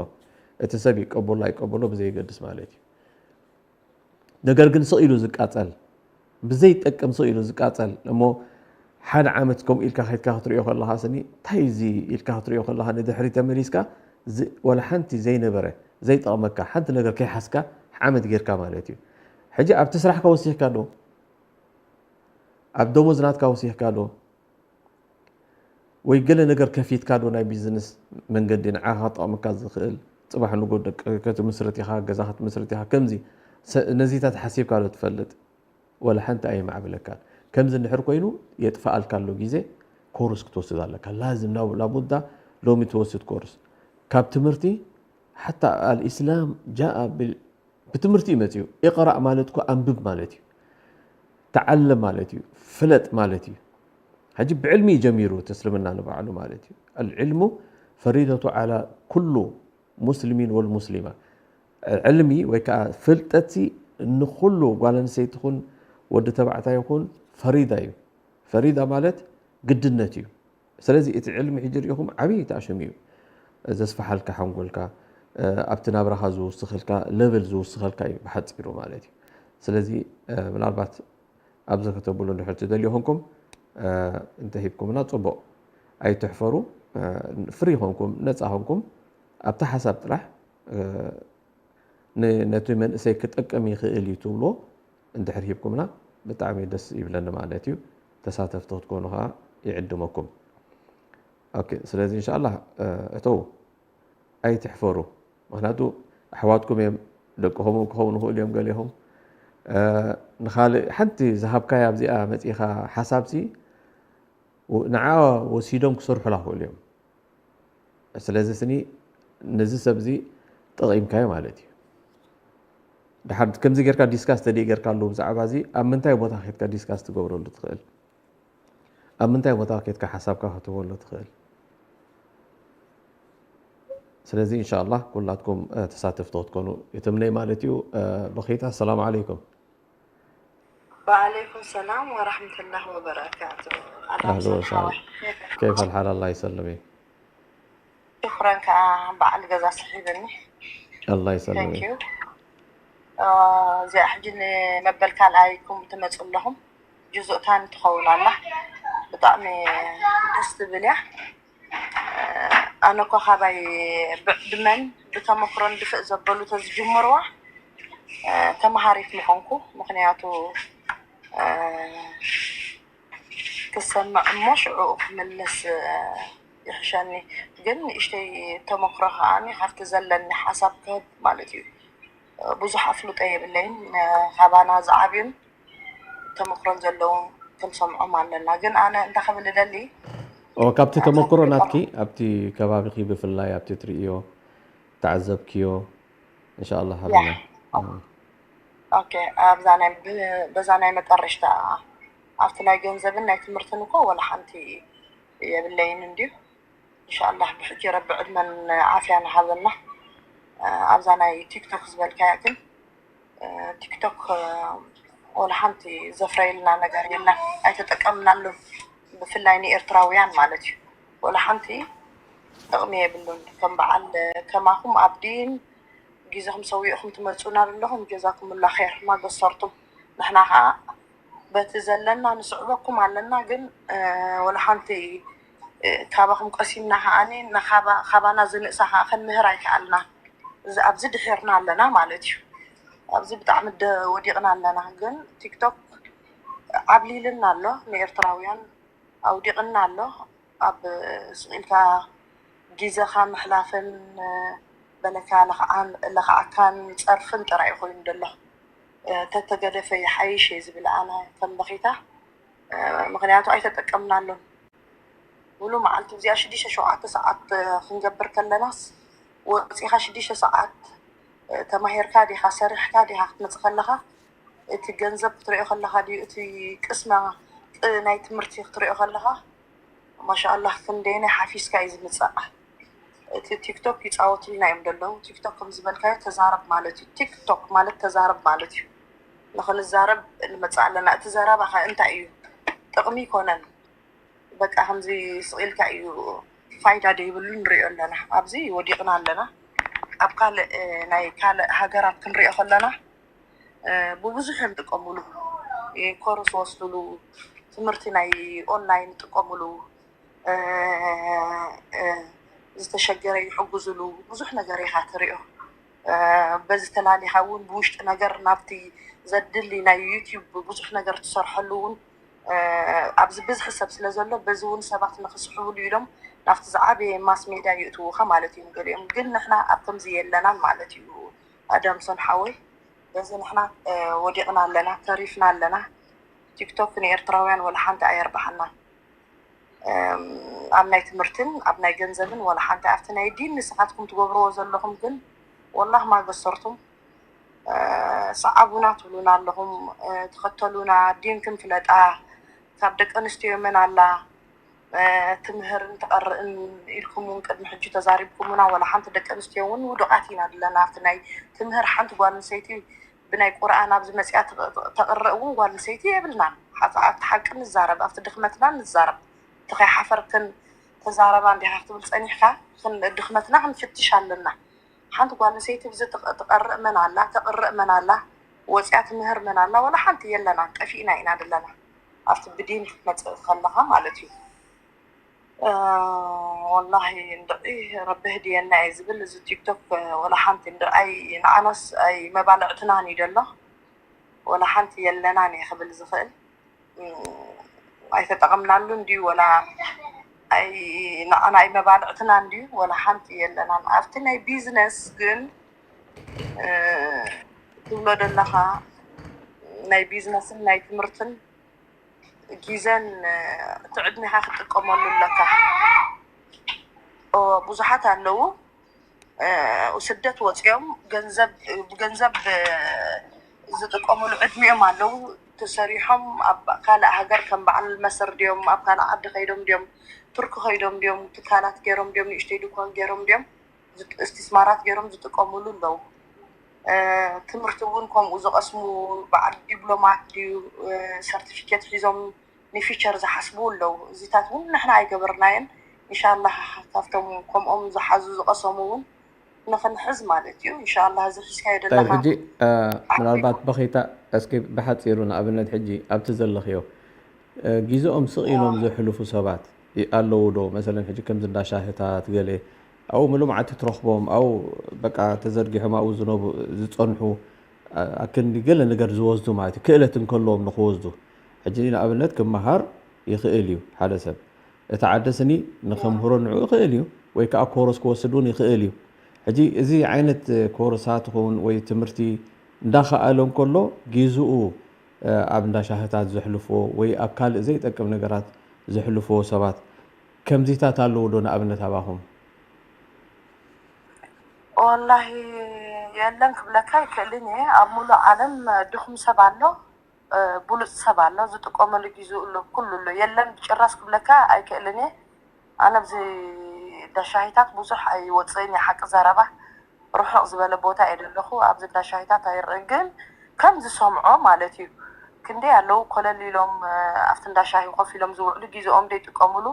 እቲ ሰብ ይቀበሎ ኣይቀበሎ ብዘይገድስ ማለት እዩ። ነገር ግን ስቕ ኢሉ ዝቃጸል፣ ብዘይጠቅም ስቕ ኢሉ ዝቃጸል እሞ ሓደ ዓመት ከምኡ ኢልካ ከይድካ ክትሪኦ ከለኻ ስኒ እንታይ እዚ ኢልካ ክትሪኦ ከለኻ ንድሕሪ ተመሊስካ ወላ ሓንቲ ዘይነበረ ዘይጠቕመካ ሓንቲ ነገር ከይሓዝካ ዓመት ጌርካ ማለት እዩ። ሕጂ ኣብቲ ስራሕካ ወሲኽካ ዶ? ኣብ ደሞዝ ናትካ ወሲኽካ ዶ? ወይ ገለ ነገር ከፊትካ ዶ ናይ ቢዝነስ መንገዲ ንዓኻ ክጠቕመካ ዝኽእል ጽባሕ ንጎ ደቂ ክትምስርት ኢኻ ገዛ ክትምስርት ኢኻ ከምዚ ነዚታት ሓሲብካ ዶ ትፈልጥ? ወላ ሓንቲ ኣየማዕብለካን። ከምዚ እንድሕር ኮይኑ የጥፍኣልካ ኣሎ ግዜ ኮርስ ክትወስድ ኣለካ ላዝም ላቡዳ ሎሚ ትወስድ ኮርስ ካብ ትምህርቲ ሓታ ኣልእስላም ጃኣ ብትምህርቲ እዩ መፅኡ። ኢቕራእ ማለት እኮ ኣንብብ ማለት እዩ። ተዓለም ማለት እዩ። ፍለጥ ማለት እዩ። ሕጂ ብዕልሚ እዩ ጀሚሩ እቲ እስልምና ንባዕሉ ማለት እዩ። ኣልዕልሙ ፈሪደቱ ዓላ ኩሉ ሙስሊሚን ወልሙስሊማ። ዕልሚ ወይ ከዓ ፍልጠት ንኩሉ ጓል ኣንስተይቲ ይኹን ወዲ ተባዕታይ ይኹን ፈሪዳ እዩ። ፈሪዳ ማለት ግድነት እዩ። ስለዚ እቲ ዕልሚ ሕጂ ሪኢኹም ዓብዪ ተኣሽም እዩ ዘስፍሓልካ ሓንጎልካ፣ ኣብቲ ናብራኻ ዝውስኸልካ ለቨል ዝውስኸልካ እዩ ብሓፂሩ ማለት እዩ። ስለዚ ምናልባት ኣብዚ ከተብሉ እንድሕር ትደልዩ ኾንኩም እንተሂብኩምና ፅቡቕ፣ ኣይትሕፈሩ። ፍሪ ኾንኩም ነፃ ኾንኩም ኣብቲ ሓሳብ ጥራሕ ነቲ መንእሰይ ክጠቅም ይኽእል እዩ ትብልዎ እንድሕር ሂብኩምና ብጣዕሚ ደስ ይብለኒ ማለት እዩ። ተሳተፍቲ ክትኮኑ ከዓ ይዕድመኩም። ስለዚ እንሻላ እተው ኣይትሕፈሩ። ምክንያቱ ኣሕዋትኩም እዮም፣ ደቅኹም እውን ክኸውን ይኽእሉ እዮም ገሊኹም። ንካልእ ሓንቲ ዝሃብካያ ኣብዚኣ መፂኻ ሓሳብሲ ንዓ ወሲዶም ክሰርሑላ ክእሉ እዮም። ስለዚ ስኒ ነዚ ሰብ እዚ ጠቒምካዮ ማለት እዩ። ድሓር ከምዚ ጌርካ ዲስካስ ተደይ ጌርካሉ ብዛዕባ እዚ ኣብ ምንታይ ቦታ ኬድካ ዲስካስ ትገብረሉ ትኽእል? ኣብ ምንታይ ቦታ ኬድካ ሓሳብካ ክትህበሉ ትኽእል? ስለዚ እንሻላ ኩላትኩም ተሳተፍቲ ክትኮኑ ይትምነይ ማለት እዩ። በኺታ ሰላም ዓለይኩም። وعليكم السلام ورحمة الله وبركاته. أهلا وسهلا. كيف الحال؟ الله يسلمك. شكرا ከዓ በዓል ገዛ ስሒብኒ። الله يسلمك. እዚኣ ሕጂ ንመበል ካልኣይኩም ትመፁ ኣለኹም። ጅዙእታን ትኸውን ኣላ። ብጣዕሚ ደስ ትብል እያ። ኣነ እኮ ካባይ ብዕድመን ብተመክሮን ድፍእ ዘበሉ ተዝጅምርዋ ተመሃሪት ምኾንኩ። ምክንያቱ ክሰምዕ እሞ ሽዑ ክምልስ ይሕሸኒ። ግን ንእሽተይ ተመክሮ ከዓኒ ካብቲ ዘለኒ ሓሳብ ክህብ ማለት እዩ። ብዙሕ ኣፍልጦ የብለይን። ካባና ዝዓብዩን ተመክሮን ዘለዎም ክንሰምዖም ኣለና። ግን ኣነ እንታይ ክብል እደሊ ካብቲ ተመክሮ ናትኪ ኣብቲ ከባቢኺ ብፍላይ ኣብቲ ትርእዮ ተዓዘብክዮ እንሻላ ሃብና። ኦኬ፣ ኣብዛ ናይ በዛ ናይ መጠረሽታ ኣብቲ ናይ ገንዘብን ናይ ትምህርትን እኮ ወላ ሓንቲ የብለይን እንድዩ። እንሻላ ብሕጂ ረቢ ዕድመን ዓፍያ ንሃበና። ኣብዛ ናይ ቲክቶክ ዝበልካያ ግን ቲክቶክ ወላ ሓንቲ ዘፍረየልና ነገር የለን፣ ኣይተጠቀምናሉን። ብፍላይ ንኤርትራውያን ማለት እዩ። ወላ ሓንቲ ጥቕሚ የብሉን። ከም በዓል ከማኹም ኣብዲን ጊዜኹም ሰዊእኹም ትመፁና ዘለኹም ጀዛኩምላ ኸይር ማገሰርቱም። ንሕና ከዓ በቲ ዘለና ንስዕበኩም ኣለና፣ ግን ወላ ሓንቲ ካባኹም ቀሲምና ከዓኒ ካባና ዝንእሳ ከዓ ከንምህር ኣይከኣልና። ኣብዚ ድሒርና ኣለና ማለት እዩ። ኣብዚ ብጣዕሚ ወዲቕና ኣለና። ግን ቲክቶክ ዓብሊልና ኣሎ ንኤርትራውያን ኣውዲቕና ኣሎ። ኣብ ስቕ ኢልካ ግዜኻ ምሕላፍን በለካ ለኽዓካን ፀርፍን ጥራይ እዩ ኮይኑ ዘሎ። ተተገደፈ ይሓይሽ እየ ዝብል ኣነ ከም በኺታ። ምክንያቱ ኣይተጠቀምናሉን። ሙሉ መዓልቲ እዚኣ ሽዱሽተ ሸውዓተ ሰዓት ክንገብር ከለናስ ወፂኻ ሽዱሽተ ሰዓት ተማሂርካ ዲኻ ሰሪሕካ ዲኻ ክትመፅእ ከለኻ እቲ ገንዘብ ክትሪኦ ከለኻ ድዩ እቲ ቅስማ ናይ ትምህርቲ ክትሪኦ ከለኻ ማሻኣላህ ክንደየናይ ሓፊዝካ እዩ ዝምፃእ። እቲ ቲክቶክ ይፃወቱልና እዮም ዘለዉ። ቲክቶክ ከም ዝበልካዮ ተዛረብ ማለት እዩ። ቲክቶክ ማለት ተዛረብ ማለት እዩ። ንክንዛረብ ንመፅእ ኣለና። እቲ ዘረባኸ እንታይ እዩ? ጥቕሚ ይኮነን። በቃ ከምዚ ስቕ ኢልካ እዩ ፋይዳ ደይብሉ ንሪኦ ኣለና። ኣብዚ ወዲቕና ኣለና። ኣብ ካልእ ናይ ካልእ ሃገራት ክንሪኦ ከለና ብብዙሕ እዮም ጥቀምሉ። ኮርስ ወስድሉ፣ ትምህርቲ ናይ ኦንላይን ጥቀምሉ፣ ዝተሸገረ ይሕግዝሉ፣ ብዙሕ ነገር ኢኻ ትሪኦ። በዚ ተላሊኻ እውን ብውሽጢ ነገር ናብቲ ዘድሊ ናይ ዩቲዩብ ብዙሕ ነገር ትሰርሐሉ እውን ኣብዚ ብዝሒ ሰብ ስለ ዘሎ በዚ እውን ሰባት ንክስሕብሉ ኢሎም ናብቲ ዝዓበየ ማስ ሜድያ ይእትውኻ ማለት እዮም ገሊኦም። ግን ንሕና ኣብ ከምዚ የለናን ማለት እዩ ኣዳምሶን ሓወይ። በዚ ንሕና ወዲቕና ኣለና፣ ተሪፍና ኣለና። ቲክቶክ ንኤርትራውያን ወላ ሓንቲ ኣየርብሓናን። ኣብ ናይ ትምህርትን ኣብ ናይ ገንዘብን ወላ ሓንቲ ኣብቲ ናይ ዲን ንስኻትኩም ትገብርዎ ዘለኹም ግን ወላህ ማገሰርቱም ሰዓቡና ትብሉና ኣለኹም። ተኸተሉና፣ ዲንክን ፍለጣ፣ ካብ ደቂ ኣንስትዮ መን ኣላ ትምህርን ትቐርእን ኢልኩም እውን ቅድሚ ሕጂ ተዛሪብኩምና። ወላ ሓንቲ ደቂ ኣንስትዮ እውን ውዱቓት ኢና ዘለና። ኣብቲ ናይ ትምህር ሓንቲ ጓል ኣንስተይቲ ብናይ ቁርኣን ኣብዚ መፅያ ተቕርእ እውን ጓል ኣንስተይቲ የብልናን። ሓ- ኣብቲ ሓቂ ንዛረብ፣ ኣብቲ ድኽመትና ንዛረብ። እቲ ከይሓፈርክን ተዛረባ እንዲኻ ክትብል ጸኒሕካ፣ ክን- ድኽመትና ክንፍትሽ ኣለና። ሓንቲ ጓል ኣንስተይቲ ብዚ ትቕ- ትቐርእ መን ኣላ፣ ተቕርእ መን ኣላ፣ ወጽያ ትምህር መን ኣላ፣ ወላ ሓንቲ የለናን፣ ጠፊእና ኢና ዘለና። ኣብቲ ብዲን ክትመጽእ ከለኻ ማለት እዩ። እ፣ ወላሂ እንድዒ ረቢ ህድየና እየ ዝብል። እዚ ቲክቶክ ወላ ሓንቲ እንድዒ ኣይ ንዓናስ ኣይ መባልዕትናን እዩ ደሎ፣ ወላ ሓንቲ የለናን እየ ክብል ዝኽእል። እ፣ ኣይተጠቐምናሉን ድዩ ወላ ኣይ ንዓና ኣይ መባልዕትናን ድዩ? ወላ ሓንቲ የለናን። ኣብቲ ናይ ቢዝነስ ግን እ፣ ትብሎ ደለኻ ናይ ቢዝነስን ናይ ትምህርትን ጊዘን እቲ ዕድሜኻ ክትጥቀመሉ ኣለካ። ኦ፣ ብዙሓት ኣለዉ፣ እ፣ ስደት ወፂኦም ገንዘብ ብገንዘብ ዝጥቀምሉ ዕድሚኦም ኣለዉ። ተሰሪሖም ኣብ ካልእ ሃገር ከም በዓል መሰር ድዮም፣ ኣብ ካልእ ዓዲ ከይዶም ድዮም፣ ቱርኪ ከይዶም ድዮም፣ ትካላት ገይሮም ድዮም፣ ንእሽተይ ድኳን ገይሮም ድዮም፣ ዝጥ- እስቲስማራት ገይሮም ዝጥቀምሉ ኣለዉ። እ፣ ትምህርቲ እውን ከምኡ ዝቐስሙ በዓል ዲፕሎማት ድዩ፣ እ፣ ሰርቲፊኬት ሒዞም ንፊቸር ዝሓስቡ ኣለዉ። እዚታት እውን ንሕና ኣይገበርናዮን። ኢንሻላህ ካብቶም ከምኦም ዝሓዙ ዝቐሰሙ እውን ንኽንሕዝ ማለት እዩ። ኢንሻላህ እዚ ሒዝካዮ ጠይብ፣ ደለኻ ሕጂ እ፣ ኣኪቡ ምናልባት በኺታ እስኪ ብሓፂሩ ንኣብነት ሕጂ ኣብቲ ዘለኽዮ እ፣ ግዜኦም ስቕ ኢሎም ዘሕልፉ ሰባት ይ- ኣለዉ ዶ? መሰለን ሕጂ ከምዚ እንዳ ሻህታት ገለ ኣብኡ ምሉእ መዓልቲ ትረኽቦም ኣብኡ በቃ ተዘርጊሖም ኣብኡ ዝነቡ ዝጸንሑ ኣ- ኣክንዲ ገለ ነገር ዝወስዱ ማለት እዩ። ክእለት እንከለዎም ንኽወስዱ ሕጂ ንኣብነት ክመሃር ይኽእል እዩ ሓደ ሰብ። እቲ ዓደ ስኒ ንኸምህሮ ንዕኡ ይኽእል እዩ ወይ ከዓ ኮርስ ክወስድ እውን ይኽእል እዩ። ሕጂ እዚ ዓይነት ኮርሳት ይኸውን ወይ ትምህርቲ እንዳኸኣለ እንከሎ ጊዝኡ ኣብ እንዳ ሻህታት ዘሕልፍዎ ወይ ኣብ ካልእ ዘይጠቅም ነገራት ዘሕልፍዎ ሰባት ከምዚታት ኣለዉ ዶ ንኣብነት ኣባኹም? ወላሂ የለን ክብለካ ኣይክእልን እየ። ኣብ ሙሉእ ዓለም ድኹም ሰብ ኣሎ፣ ብሉፅ ሰብ ኣሎ፣ ዝጥቀመሉ ጊዙ ኣሎ፣ ኩሉ ኣሎ። የለን ጭራስ ክብለካ ኣይክእልን እየ። ኣነ ኣብዚ እንዳ ሻሂታት ብዙሕ ኣይወፅእን እየ ሓቂ ዘረባ። ርሑቕ ዝበለ ቦታ እየ ዘለኹ፣ ኣብዚ እንዳ ሻሂታት ኣይርእን። ግን ከም ዝሰምዖ ማለት እዩ፣ ክንደይ ኣለዉ ኮለል ኢሎም ኣብቲ እንዳ ሻሂ ኮፍ ኢሎም ዝውዕሉ፣ ጊዝኦም ዘይጥቀምሉ፣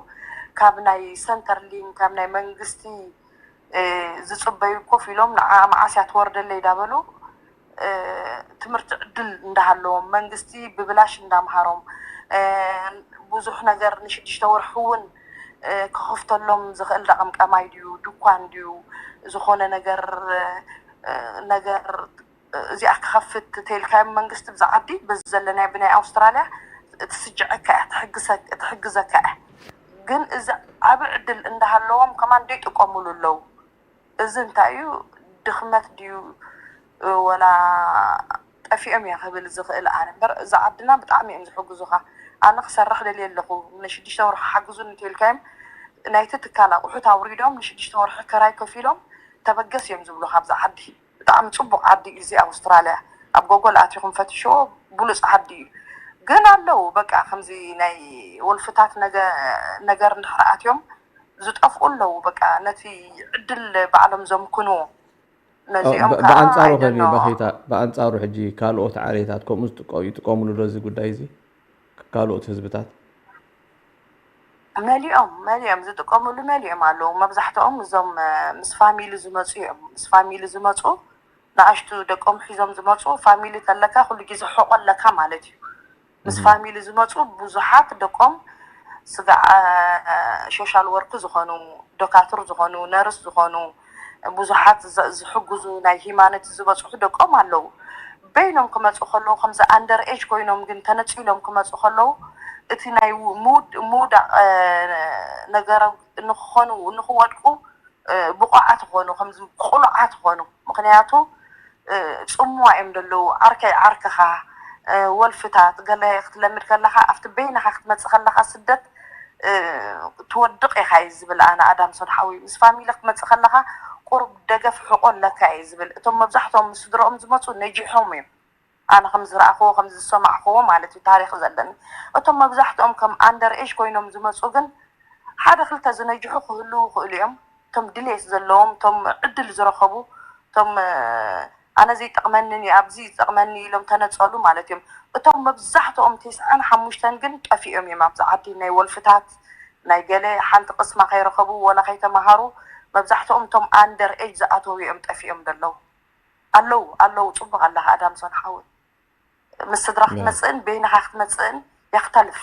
ካብ ናይ ሰንተርሊን ካብ ናይ መንግስቲ ዝፅበዩ ኮፍ ኢሎም ንዓ መዓስ እያ ትወርደለይ እንዳበሉ ትምህርቲ ዕድል እንዳሃለዎም መንግስቲ ብብላሽ እንዳምሃሮም ብዙሕ ነገር ንሽዱሽተ ወርሒ እውን ክኸፍተሎም ዝኽእል ዳቕምቃማይ ድዩ ድኳን ድዩ ዝኾነ ነገር ነገር እዚኣ ክኸፍት ተልካዮም መንግስቲ ብዛ ዓዲ በዚ ዘለናዮ ብናይ ኣውስትራልያ ትስጅዐካ እያ ትሕግዘካ እያ ግን እዚ ዓብ ዕድል እንዳሃለዎም ከማን ደይጥቀሙሉ ኣለዉ እዚ እንታይ እዩ ድኽመት ድዩ ወላ ጠፊኦም እየ ክብል ዝኽእል ኣነ እምበር እዛ ዓድና ብጣዕሚ እዮም ዝሕግዙኻ ኣነ ክሰርሕ ደልየ ኣለኹ ንሽዱሽተ ወርሒ ሓግዙን እንተልካዮም ናይቲ ትካል ኣቑሑት ኣውሪዶም ንሽዱሽተ ወርሒ ክራይ ከፊሎም ተበገስ እዮም ዝብሉ ካብዛ ዓዲ ብጣዕሚ ፅቡቕ ዓዲ እዩ እዚ ኣውስትራልያ ኣብ ጎጎል ኣቲኹም ፈትሽዎ ብሉፅ ዓዲ እዩ ግን ኣለዉ በቃ ከምዚ ናይ ወልፍታት ነገር እንድሕር ኣትዮም ዝጠፍኡ ኣለዉ በቃ ነቲ ዕድል ባዕሎም ዘምክንዎ ነዚኦም ከዓ ብኣንፃሩ I don't ከሚ know በኺታ ብኣንፃሩ ሕጂ ካልኦት ዓሌታት ከምኡ ዝጥቀ- ይጥቀምሉ ዶ እዚ ጉዳይ እዚ ካልኦት ህዝብታት መሊኦም መሊኦም ዝጥቀምሉ መሊኦም ኣለዉ መብዛሕትኦም እዞም ምስ ፋሚሊ ዝመፁ እዮም ምስ ፋሚሊ ዝመፁ ንኣሽቱ ደቆም ሒዞም ዝመፁ ፋሚሊ ተለካ ኩሉ ግዜ ሕቆ ኣለካ ማለት እዩ ምስ ፋሚሊ ዝመፁ ብዙሓት ደቆም ስጋዕ ሶሻል ወርክ ዝኾኑ ዶካትር ዝኾኑ ነርስ ዝኾኑ ብዙሓት ዝሕግዙ ናይ ሂማኖት ዝበፅሑ ደቆም ኣለዉ በይኖም ክመፁ ከለዉ ከምዚ ኣንደር ኤጅ ኮይኖም ግን ተነፂሎም ክመፁ ከለዉ እቲ ናይ ምውዳቕ ነገር ንክኾኑ ንክወድቁ ብቑዓት ኾኑ ከምዚ ቁሉዓት ኾኑ ምክንያቱ ፅምዋ እዮም ዘለዉ ዓርከይ ዓርክኻ ወልፍታት ገለ ክትለምድ ከለኻ ኣብቲ በይንኻ ክትመፅእ ከለኻ ስደት ትወድቕ ኢኻ እዩ ዝብል ኣነ ኣዳምሶን ሓወይ ምስ ፋሚሊ ክትመፅእ ከለኻ ቁሩብ ደገፍ ሕቆ ኣለካ እዩ ዝብል እቶም መብዛሕትኦም ምስ ስድረኦም ዝመፁ ነጂሖም እዮም ኣነ ከም ዝረኣኽዎ ከም ዝሰማዕኽዎ ማለት እዩ ታሪኽ ዘለኒ እቶም መብዛሕትኦም ከም ኣንደር ኤጅ ኮይኖም ዝመፁ ግን ሓደ ክልተ ዝነጅሑ ክህልዉ ይኽእሉ እዮም እቶም ድሌት ዘለዎም እቶም ዕድል ዝረኸቡ እቶም ኣነ ዘይጠቕመንን እዩ ኣብዚ ዝጠቕመኒ ኢሎም ተነፀሉ ማለት እዮም። እቶም መብዛሕትኦም ተስዓን ሓሙሽተን ግን ጠፊኦም እዮም ኣብዚ ዓዲ። ናይ ወልፍታት ናይ ገለ ሓንቲ ቅስማ ከይረኸቡ ወላ ከይተምሃሩ መብዛሕትኦም እቶም under age ዝኣተዉ እዮም ጠፊኦም ዘለዉ። ኣለዉ ኣለዉ። ፅቡቕ ኣለኻ ኣዳምሶን ሓወይ። ምስ ስድራ ክትመፅእን በይንኻ ክትመፅእን የክተልፍ።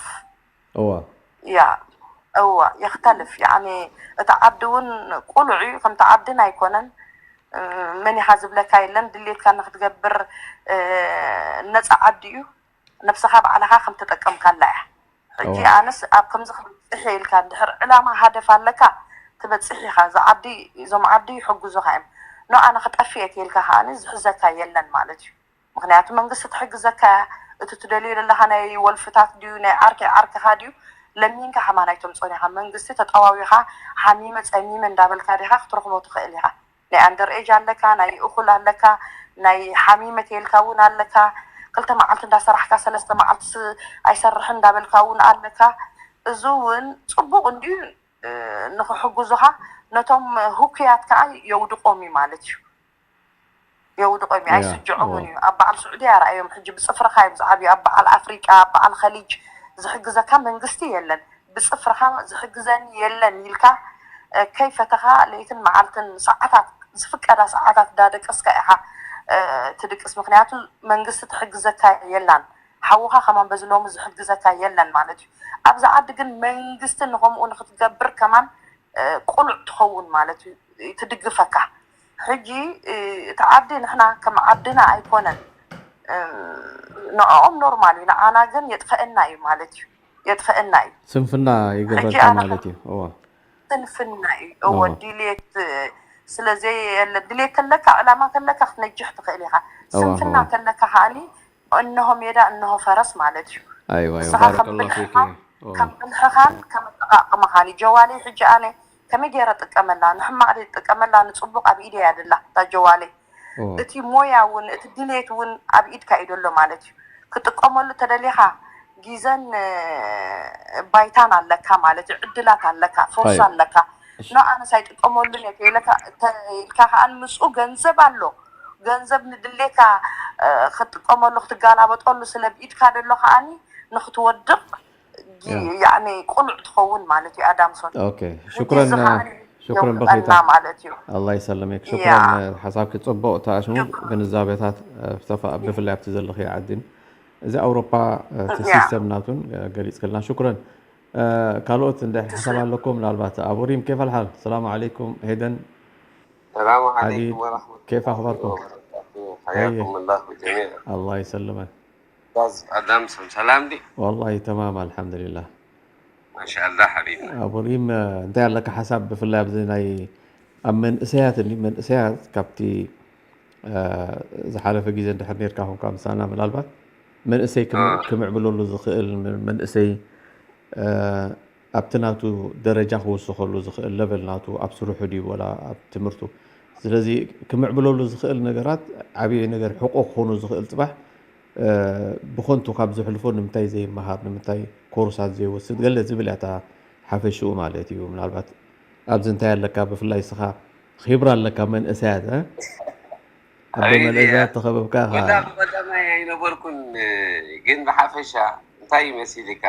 እዋ ያ እዋ የክተልፍ። ያኒ እቲ ዓዲ እውን ቁሉዕ እዩ፣ ከምቲ ዓድና ኣይኮነን። መን ኢኻ ዝብለካ የለን። ድሌትካ ንክትገብር ነፃ ዓዲ እዩ። ነብስኻ ባዕልኻ ከም ተጠቀምካላ እያ። ሕጂ ኣነስ ኣብ ከምዚ ክበፅሕ ኢልካ እንድሕር ዕላማ ሃደፍ ኣለካ ትበፅሕ ኢኻ። እዚ ዓዲ እዞም ዓዲ ይሕግዙኻ እዮም። ኖ ኣነ ክጠፍእ እየ ተይልካ ከዓኒ ዝሕዘካ የለን ማለት እዩ። ምክንያቱ መንግስቲ ትሕግዘካ እያ። እቲ ትደልዮ ዘለካ ናይ ወልፍታት ድዩ ናይ ዓርከይ ዓርክኻ ድዩ ለሚንካ ከማን ኣይተምፅኦን ኢኻ። መንግስቲ ተጠዋዊኻ ሓሚመ ፀሚመ እንዳበልካ ዲኻ ክትረኽቦ ትኽእል ኢኻ። ናይ under age ኣለካ፣ ናይ እኹል ኣለካ፣ ናይ ሓሚመ ተይልካ እውን ኣለካ። ክልተ መዓልቲ እንዳሰራሕካ ሰለስተ መዓልቲ ስ- ኣይሰርሕን እንዳበልካ እውን ኣለካ። እዚ እውን ፅቡቕ እንድዩ። ንክሕግዙኻ ነቶም ህኩያት ከዓ የውድቆም እዩ ማለት እዩ። የውድቆም እዩ፣ ኣይስጅዖምን እዩ። ኣብ በዓል ስዑድያ ርኣዮም ሕጂ ብፅፍርኻ እዮም ዝዓብዩ። ኣብ በዓል ኣፍሪቃ፣ ኣብ በዓል ኸሊጅ ዝሕግዘካ መንግስቲ የለን። ብፅፍርኻ ዝሕግዘኒ የለን ኢልካ ከይፈተኻ ለይትን መዓልትን ሰዓታት ዝፍቀዳ ሰዓታት እንዳደቀስካ ኢኻ ትድቅስ። ምክንያቱ መንግስቲ ትሕግዘካ የላን። ሓውኻ ከማን በዚ ሎሚ ዝሕግዘካ የለን ማለት እዩ። ኣብዚ ዓዲ ግን መንግስቲ ንከምኡ ንክትገብር ከማን ቁኑዕ ትኸውን ማለት እዩ። ትድግፈካ። ሕጂ እቲ ዓዲ ንሕና ከም ዓድና ኣይኮነን። ንዕኦም ኖርማል እዩ፣ ንዓና ግን የጥፈአና እዩ ማለት እዩ። የጥፈአና እዩ። ስንፍና ሕጂ ይገብረልካ ኣነ ማለት እዩ። እዋ ስንፍና እዩ። እዎ እዋ ድሌት ስለ ዘየለ ድሌት ከለካ ዕላማ ከለካ ክትነጅሕ ትኽእል ኢኻ። እዋ ስንፍና እዋ ከለካ ከዓኒ እነሆ ሜዳ እነሆ ፈረስ ማለት እዩ። ኣይዋ ንስኻ ከም ባረከላሁ ፊኪ ብልሕኻን እዋ ከም ብልሕኻን ከም ኣጠቓቕማኻን እዩ። ጀዋለይ ሕጂ ኣነ ከመይ ገይረ ጥቀመላ? ንሕማቕ ድየ ጥቀመላ ንፅቡቕ? ኣብ ኢደይ እያ ደላ እታ ጀዋለይ። እዋ እቲ ሞያ እውን እቲ ድሌት እውን ኣብ ኢድካ እዩ ደሎ ማለት እዩ። ክጥቀመሉ ተደሊኻ ጊዘን ባይታን ኣለካ ማለት እዩ። ዕድላት ኣለካ፣ ፎርሳ طيب ኣለካ። ኖ ኣነስ ኣይጥቀመሉን እየ ኢልካ ከዓ ምስኡ ገንዘብ ኣሎ። ገንዘብ ንድሌካ ክትጥቀመሉ ክትጋላበጠሉ ስለ ብኢድካ ደሎ ከዓኒ ንክትወድቕ ጊ- ያ ያኒ ቁኑዕ ትኸውን ማለት እዩ ኣዳምሶን። ኦኬ ሕጂ ሽኩረን እዚ ከዓኒ ሽኩረን የውድቐና በኺታ ማለት እዩ። ኣላህ ይሰለመክ ያ ሽኩረን ሓሳብኪ ፅቡቕ ተኣሽሙ ሽኩር ግንዛቤታት ብፍታ- ብፍላይ ኣብቲ ዘለኽዮ ዓድን እዚ ኣውሮፓ እቲ ያ ሲስተም ናቱን ገሊፅክልና ሽኩረን ካልኦት እንደ ሓሳብ ትስለ ኣለኩም ምናልባት ኣብ ሪም كيف الحال السلام عليكم ሄደን السلام ሓዲ عليكم ورحمة كيف الله أخباركم وبركاته هي حياكم الله جميعا الله يسلمك أستاذ أدم سلام دي والله تمام الحمد لله ما شاء الله حبيبنا ኣብ ሪም እንታይ ኣለካ ሓሳብ ብፍላይ ኣብዚ ናይ ኣብ መንእሰያት እንዲ መንእሰያት ካብቲ ዝሓለፈ ግዜ እንድሕር ነርካ ኮንካ ምሳና ምናልባት መንእሰይ ክም- آه ክምዕብለሉ ዝኽእል መንእሰይ ኣብቲ ናቱ ደረጃ ክውስኸሉ ዝኽእል ለቨል ናቱ ኣብ ስርሑ ድዩ ወላ ኣብ ትምህርቱ ስለዚ ክምዕብለሉ ዝኽእል ነገራት ዓብዪ ነገር ሕቆ ክኾኑ ዝኽእል ፅባሕ ብኾንቱ ካብ ዝሕልፎ ንምንታይ ዘይመሃር ንምንታይ ኮርሳት ዘይወስድ ገለ ዝብል እያ እታ ሓፈሽኡ ማለት እዩ ምናልባት ኣብዚ እንታይ ኣለካ ብፍላይ ስኻ ኺብራ ኣለካ መንእሰያት እ? ኣቦ حبيبي መንእሰያት ተኸበብካ ኢኻ ወላ ብቐዳማይ ኣይነበርኩን ግን ብሓፈሻ እንታይ ይመሲልካ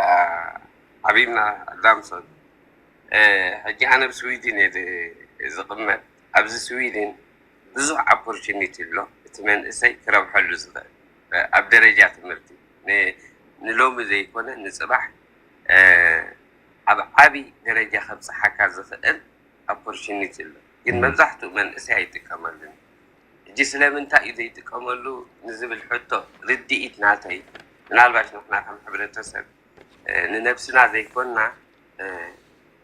ሓቢብና ኣዳምሶን ሕጂ ኣነ ኣብ ስዊድን እየ ዝቕመጥ ኣብዚ ስዊድን ብዙሕ ኣፖርቹኒቲ ኣሎ እቲ መንእሰይ ክረብሐሉ ዝኽእል ኣብ ደረጃ ትምህርቲ ንሎሚ ዘይኮነ ንፅባሕ ኣብ ዓብይ ደረጃ ከብፅሓካ ዝኽእል ኣፖርቹኒቲ ኣሎ ግን መብዛሕትኡ መንእሰይ ኣይጥቀመሉን ሕጂ ስለምንታይ እዩ ዘይጥቀመሉ ንዝብል ሕቶ ርድኢት ናተይ ምናልባሽ ንሕና ከም ሕብረተሰብ ንነብስና ዘይኮንና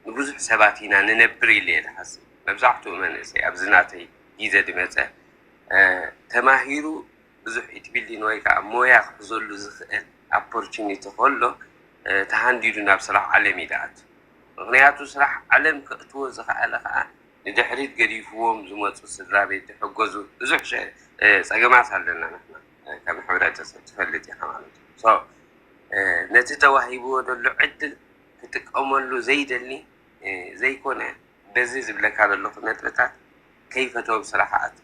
ንብዙሕ ሰባት ኢና ንነብር ኢለ እየ ዝሓስብ መብዛሕትኡ መንእሰይ ኣብዚ ናተይ ግዜ ዝመፀ ተማሂሩ ብዙሕ ኢትቢልዲን ወይ ከዓ ሞያ ክሕዘሉ ዝኽእል ኣፖርቹኒቲ ከሎ ተሃንዲዱ ናብ ስራሕ ዓለም እዩ ዝኣቱ ምክንያቱ ስራሕ ዓለም ከእትዎ ዝኸኣለ ከዓ ንድሕሪት ገዲፍዎም ዝመፁ ስድራ ቤት ዝሕገዙ ብዙሕ ሸ- እ፣ ፀገማት ኣለና ንሕና እ፣ ከም ሕብረተሰብ ትፈልጥ ኢኻ ማለት እዩ So፣ እ፣ ነቲ ተዋሂብዎ ዘሎ ዕድል ክጥቀመሉ ዘይደሊ እ፣ ዘይኮነ በዚ ዝብለካ ዘለኹ ነጥብታት ከይፈተወ ብስራሕ ኣት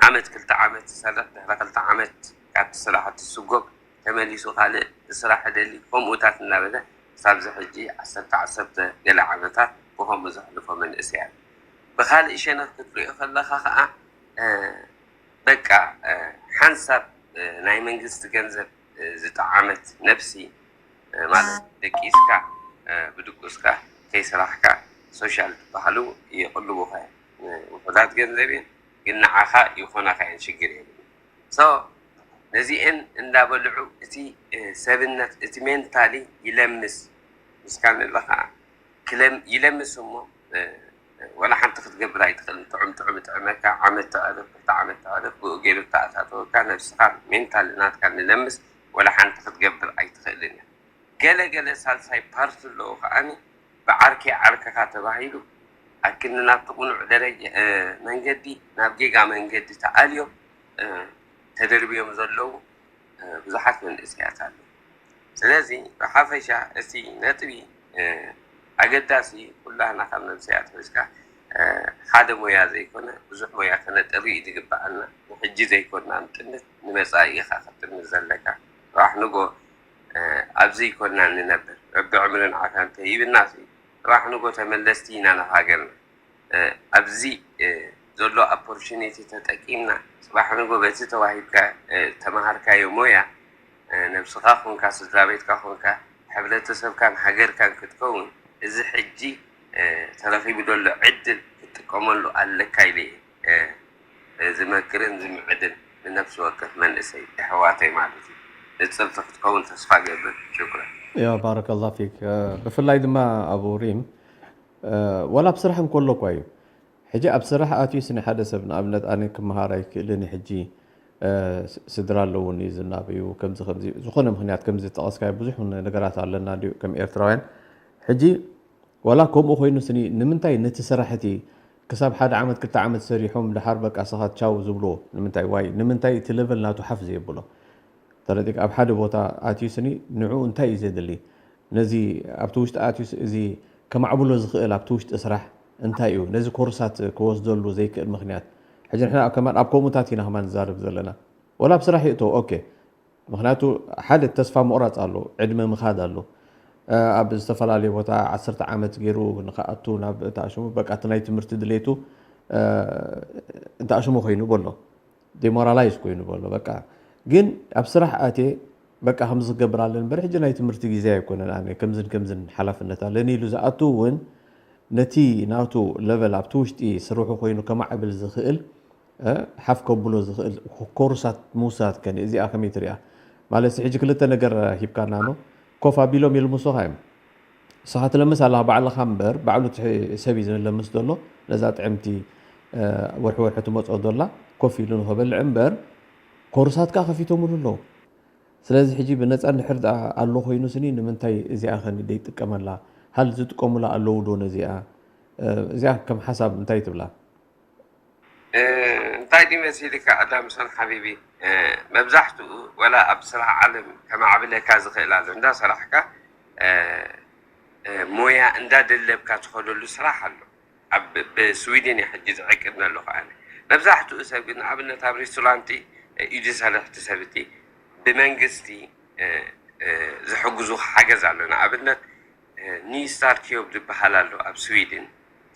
ዓመት ክልተ ዓመት ዝሰርሕ፣ ድሕሪ ክልተ ዓመት ካብቲ ስራሕ ትስጎግ፣ ተመሊሱ ካልእ ስራሕ ደሊ፣ ከምኡታት እናበለ ክሳብዚ ሕጂ ዓሰርተ ዓሰርተ ገለ ዓመታት ብኸምኡ ዘሕልፎ መንእሰይ ኣሎ። ብኻልእ ሸነኽ ክትሪኦ ከለኻ ከዓ በቃ ሓንሳብ ናይ መንግስቲ ገንዘብ ዝጠዓመት ነብሲ፣ ማለት ደቂስካ ብድቁስካ ከይሰራሕካ፣ ሶሻል ዝበሃሉ ይቕልቡኻ እዮም። ውሑዳት ገንዘብ እዮም፣ ግን ንዓኻ ይኾናኻ እየን፣ ሽግር የብሉ። ሶ ነዚአን እንዳበልዑ እቲ ሰብነት፣ እቲ ሜንታሊ ይለምስ። ምስካ ንለ ከዓ ይለምስ እሞ ወላ ሓንቲ ክትገብር ኣይትኽእልን። ጥዑም ጥዑም ይጥዕመካ፣ ዓመት ተዕርፍ፣ ክልተ ዓመት ተዕርፍ፣ ብኡ ገይሩ ተኣታተወካ፣ ነብስኻ ሜንታሊ ናትካ ንለምስ፣ ወላ ሓንቲ ክትገብር ኣይትኽእልን እያ። ገለ ገለ ሳልሳይ ፓርት ኣለዉ ከዓኒ ብዓርኪ ዓርክኻ ተባሂሉ ኣክንዲ ናብቲ ቁኑዕ ደረጃ መንገዲ ናብ ጌጋ መንገዲ ተኣልዮም ተደርብዮም ዘለዉ ብዙሓት መንእሰያት ኣለዉ። ስለዚ ብሓፈሻ እቲ ነጥቢ ኣገዳሲ ኩላህና ካብ መንእሰያት ሒዝካ ሓደ ሞያ ዘይኮነ ብዙሕ ሞያ ከነጥሪ እዩ ዝግበኣና። ንሕጂ ዘይኮንና ንጥምት ንመፃኢ ኢኻ ክትጥምት ዘለካ። ጽባሕ ንጎ ኣብዚ ይኮንና ንነብር። ረቢ ዕምርን ዓፍያን ተሂብና ሲ ጽባሕ ንጎ ተመለስቲ ኢና ናብ ሃገርና። ኣብዚ ዘሎ ኣፖርቹኒቲ ተጠቂምና ጽባሕ ንጎ በቲ ተዋሂብካ ተመሃርካዮ ሞያ ነብስኻ ኮንካ ስድራ ቤትካ ኮንካ ሕብረተሰብካን ሃገርካን ክትከውን እዚ ሕጂ ተረኺቡ ዘሎ ዕድል ክትጥቀመሉ ኣለካ ኢለ እየ ዝመክርን ዝምዕድን ንነብሲ ወከፍ መንእሰይ የሕዋተይ ማለት እዩ። ንጽብቲ ክትከውን ተስፋ ገብር። ሽኩረን። ያ ባረከላ ፊክ። ብፍላይ ድማ ኣቡ ሪም ወላ ኣብ ስራሕ እንከሎ እኳ እዩ። ሕጂ ኣብ ስራሕ ኣትዩ ስኒ ሓደ ሰብ ንኣብነት ኣነ ክመሃር ኣይክእልን ሕጂ ስድራ ኣለውኒ ዝናበዩ ከምዚ ከምዚ ዝኾነ ምክንያት ከምዚ ዝጠቐስካዮ ብዙሕ ነገራት ኣለና ድዩ ከም ኤርትራውያን። ሕጂ ዋላ ከምኡ ኮይኑ ስኒ ንምንታይ ነቲ ስራሕ እቲ ክሳብ ሓደ ዓመት ክልተ ዓመት ሰሪሖም ደሓር በቃ ስኻ ቻው ዝብልዎ ንምንታይ? ዋይ ንምንታይ እቲ ለቨል ናቱ ሓፍ ዘየብሎ? ተረዲእካ ኣብ ሓደ ቦታ ኣትዩ ስኒ ንዕኡ እንታይ እዩ ዘድሊ? ነዚ ኣብቲ ውሽጢ ኣትዩ እዚ ከማዕብሎ ዝኽእል ኣብቲ ውሽጢ ስራሕ እንታይ እዩ? ነዚ ኮርሳት ክወስደሉ ዘይክእል ምክንያት ሕጂ ንሕና ከማን ኣብ ከምኡታት ኢና ከማን ንዛረብ ዘለና። ወላ ኣብ ስራሕ ይእተው ኦኬ። ምክንያቱ ሓደ ተስፋ ምቑራፅ ኣሎ፣ ዕድመ ምኻድ ኣሎ። ኣብ ዝተፈላለየ ቦታ ዓሰርተ ዓመት ገይሩ ንክኣቱ ናብ እንተኣሽሙ በቃ እቲ ናይ ትምህርቲ ድሌቱ እንተኣሽሙ ኮይኑ በሎ። ዲሞራላይዝ ኮይኑ በሎ በቃ። ግን ኣብ ስራሕ ኣትየ በቃ ከምዚ ክገብር ኣለኒ እምበር ሕጂ ናይ ትምህርቲ ግዜ ኣይኮነን፣ ኣነ ከምዝን ከምዝን ሓላፍነት ኣለኒ ኢሉ ዝኣቱ እውን ነቲ ናቱ ለቨል ኣብቲ ውሽጢ ስርሑ ኮይኑ ከማዕብል ዝኽእል ሓፍ ከብሎ ዝኽእል ኮርሳት ምውሳድ ከን እዚኣ ከመይ ትሪኣ? ማለት ሕጂ ክልተ ነገር ሂብካና ኖ ኮፍ ኣቢሎም የልምሱኻ እዮም። ንስኻ ትለምስ ኣለኻ ባዕልኻ እምበር ባዕሉ ሰብ እዩ ዝለምስ ዘሎ። ነዛ ጥዕምቲ ወርሒ ወርሒ ትመፅኦ ዘላ ኮፍ ኢሉ ንኸበልዕ እምበር ኮርሳት ከዓ ከፊቶምሉ ኣለዉ። ስለዚ ሕጂ ብነፃ እንድሕር ደኣ ኣሎ ኮይኑ ስኒ ንምንታይ እዚኣ ከኒ ደይጥቀመላ? ሃል ዝጥቀሙላ ኣለዉ ዶ ነዚኣ? እዚኣ ከም ሓሳብ እንታይ ትብላ? እንታይ ድዩ መሲልካ ኣዳምሶን ሓቢቢ፣ መብዛሕትኡ ወላ ኣብ ስራሕ ዓለም ከማዕብለካ ዝኽእል ኣሎ። እንዳሰራሕካ ሞያ እንዳደለብካ ትኸደሉ ስራሕ ኣሎ። ኣብ ብስዊድን እየ ሕጂ ዝዕቅድ ዘለኹ ኣነ። መብዛሕትኡ ሰብ ግን ንኣብነት ኣብ ሬስቶራንቲ እዩ ዝሰርሕ እቲ ሰብ እቲ ብመንግስቲ ዝሕግዙ ሓገዝ ኣሎ። ንኣብነት ኒው ስታርት ዮብ ዝበሃል ኣሎ ኣብ ስዊድን።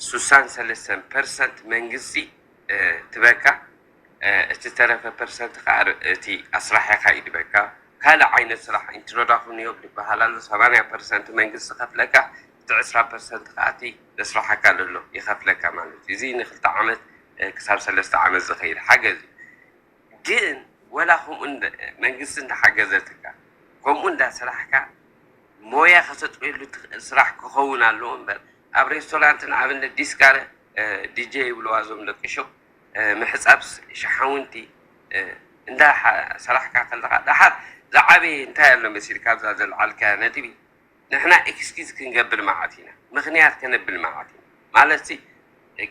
ሱሳን ሰለስተን ፐርሰንት መንግስቲ ትበካ፣ እቲ ተረፈ ፐርሰንት ከዓ እቲ ኣስራሒኻ እዩ ዝበካ። ካልእ ዓይነት ስራሕ ኢንትሮዳክሽን ዮብ ዝበሃል ኣሎ፣ ሰማንያ ፐርሰንት መንግስቲ ከፍለካ፣ እቲ ዕስራ ፐርሰንት ከዓ እቲ ዘስራሓካ ዘሎ ይኸፍለካ ማለት እዩ። እዚ ንክልተ ዓመት ክሳብ ሰለስተ ዓመት ዝኸይድ ሓገዝ እዩ። ግን ወላ ከምኡ መንግስቲ እንዳሓገዘትካ ከምኡ እንዳስራሕካ ሞያ ከተጥርየሉ ትኽእል ስራሕ ክኸውን ኣለዎ እምበር ኣብ ሬስቶራንት ንኣብነት ዲስካረ ዲጄ ይብልዋ እዞም ደቂ ሹቕ ምሕፃብ ሸሓውንቲ እንዳ ሰራሕካ ከለካ ደሓር ዝዓበየ እንታይ ኣሎ መሲልካ ኣብዛ ዘልዓልካያ ነጥቢ ንሕና ኤክስኪዝ ክንገብር መዓት ኢና፣ ምኽንያት ከነብል መዓት ኢና። ማለት ሲ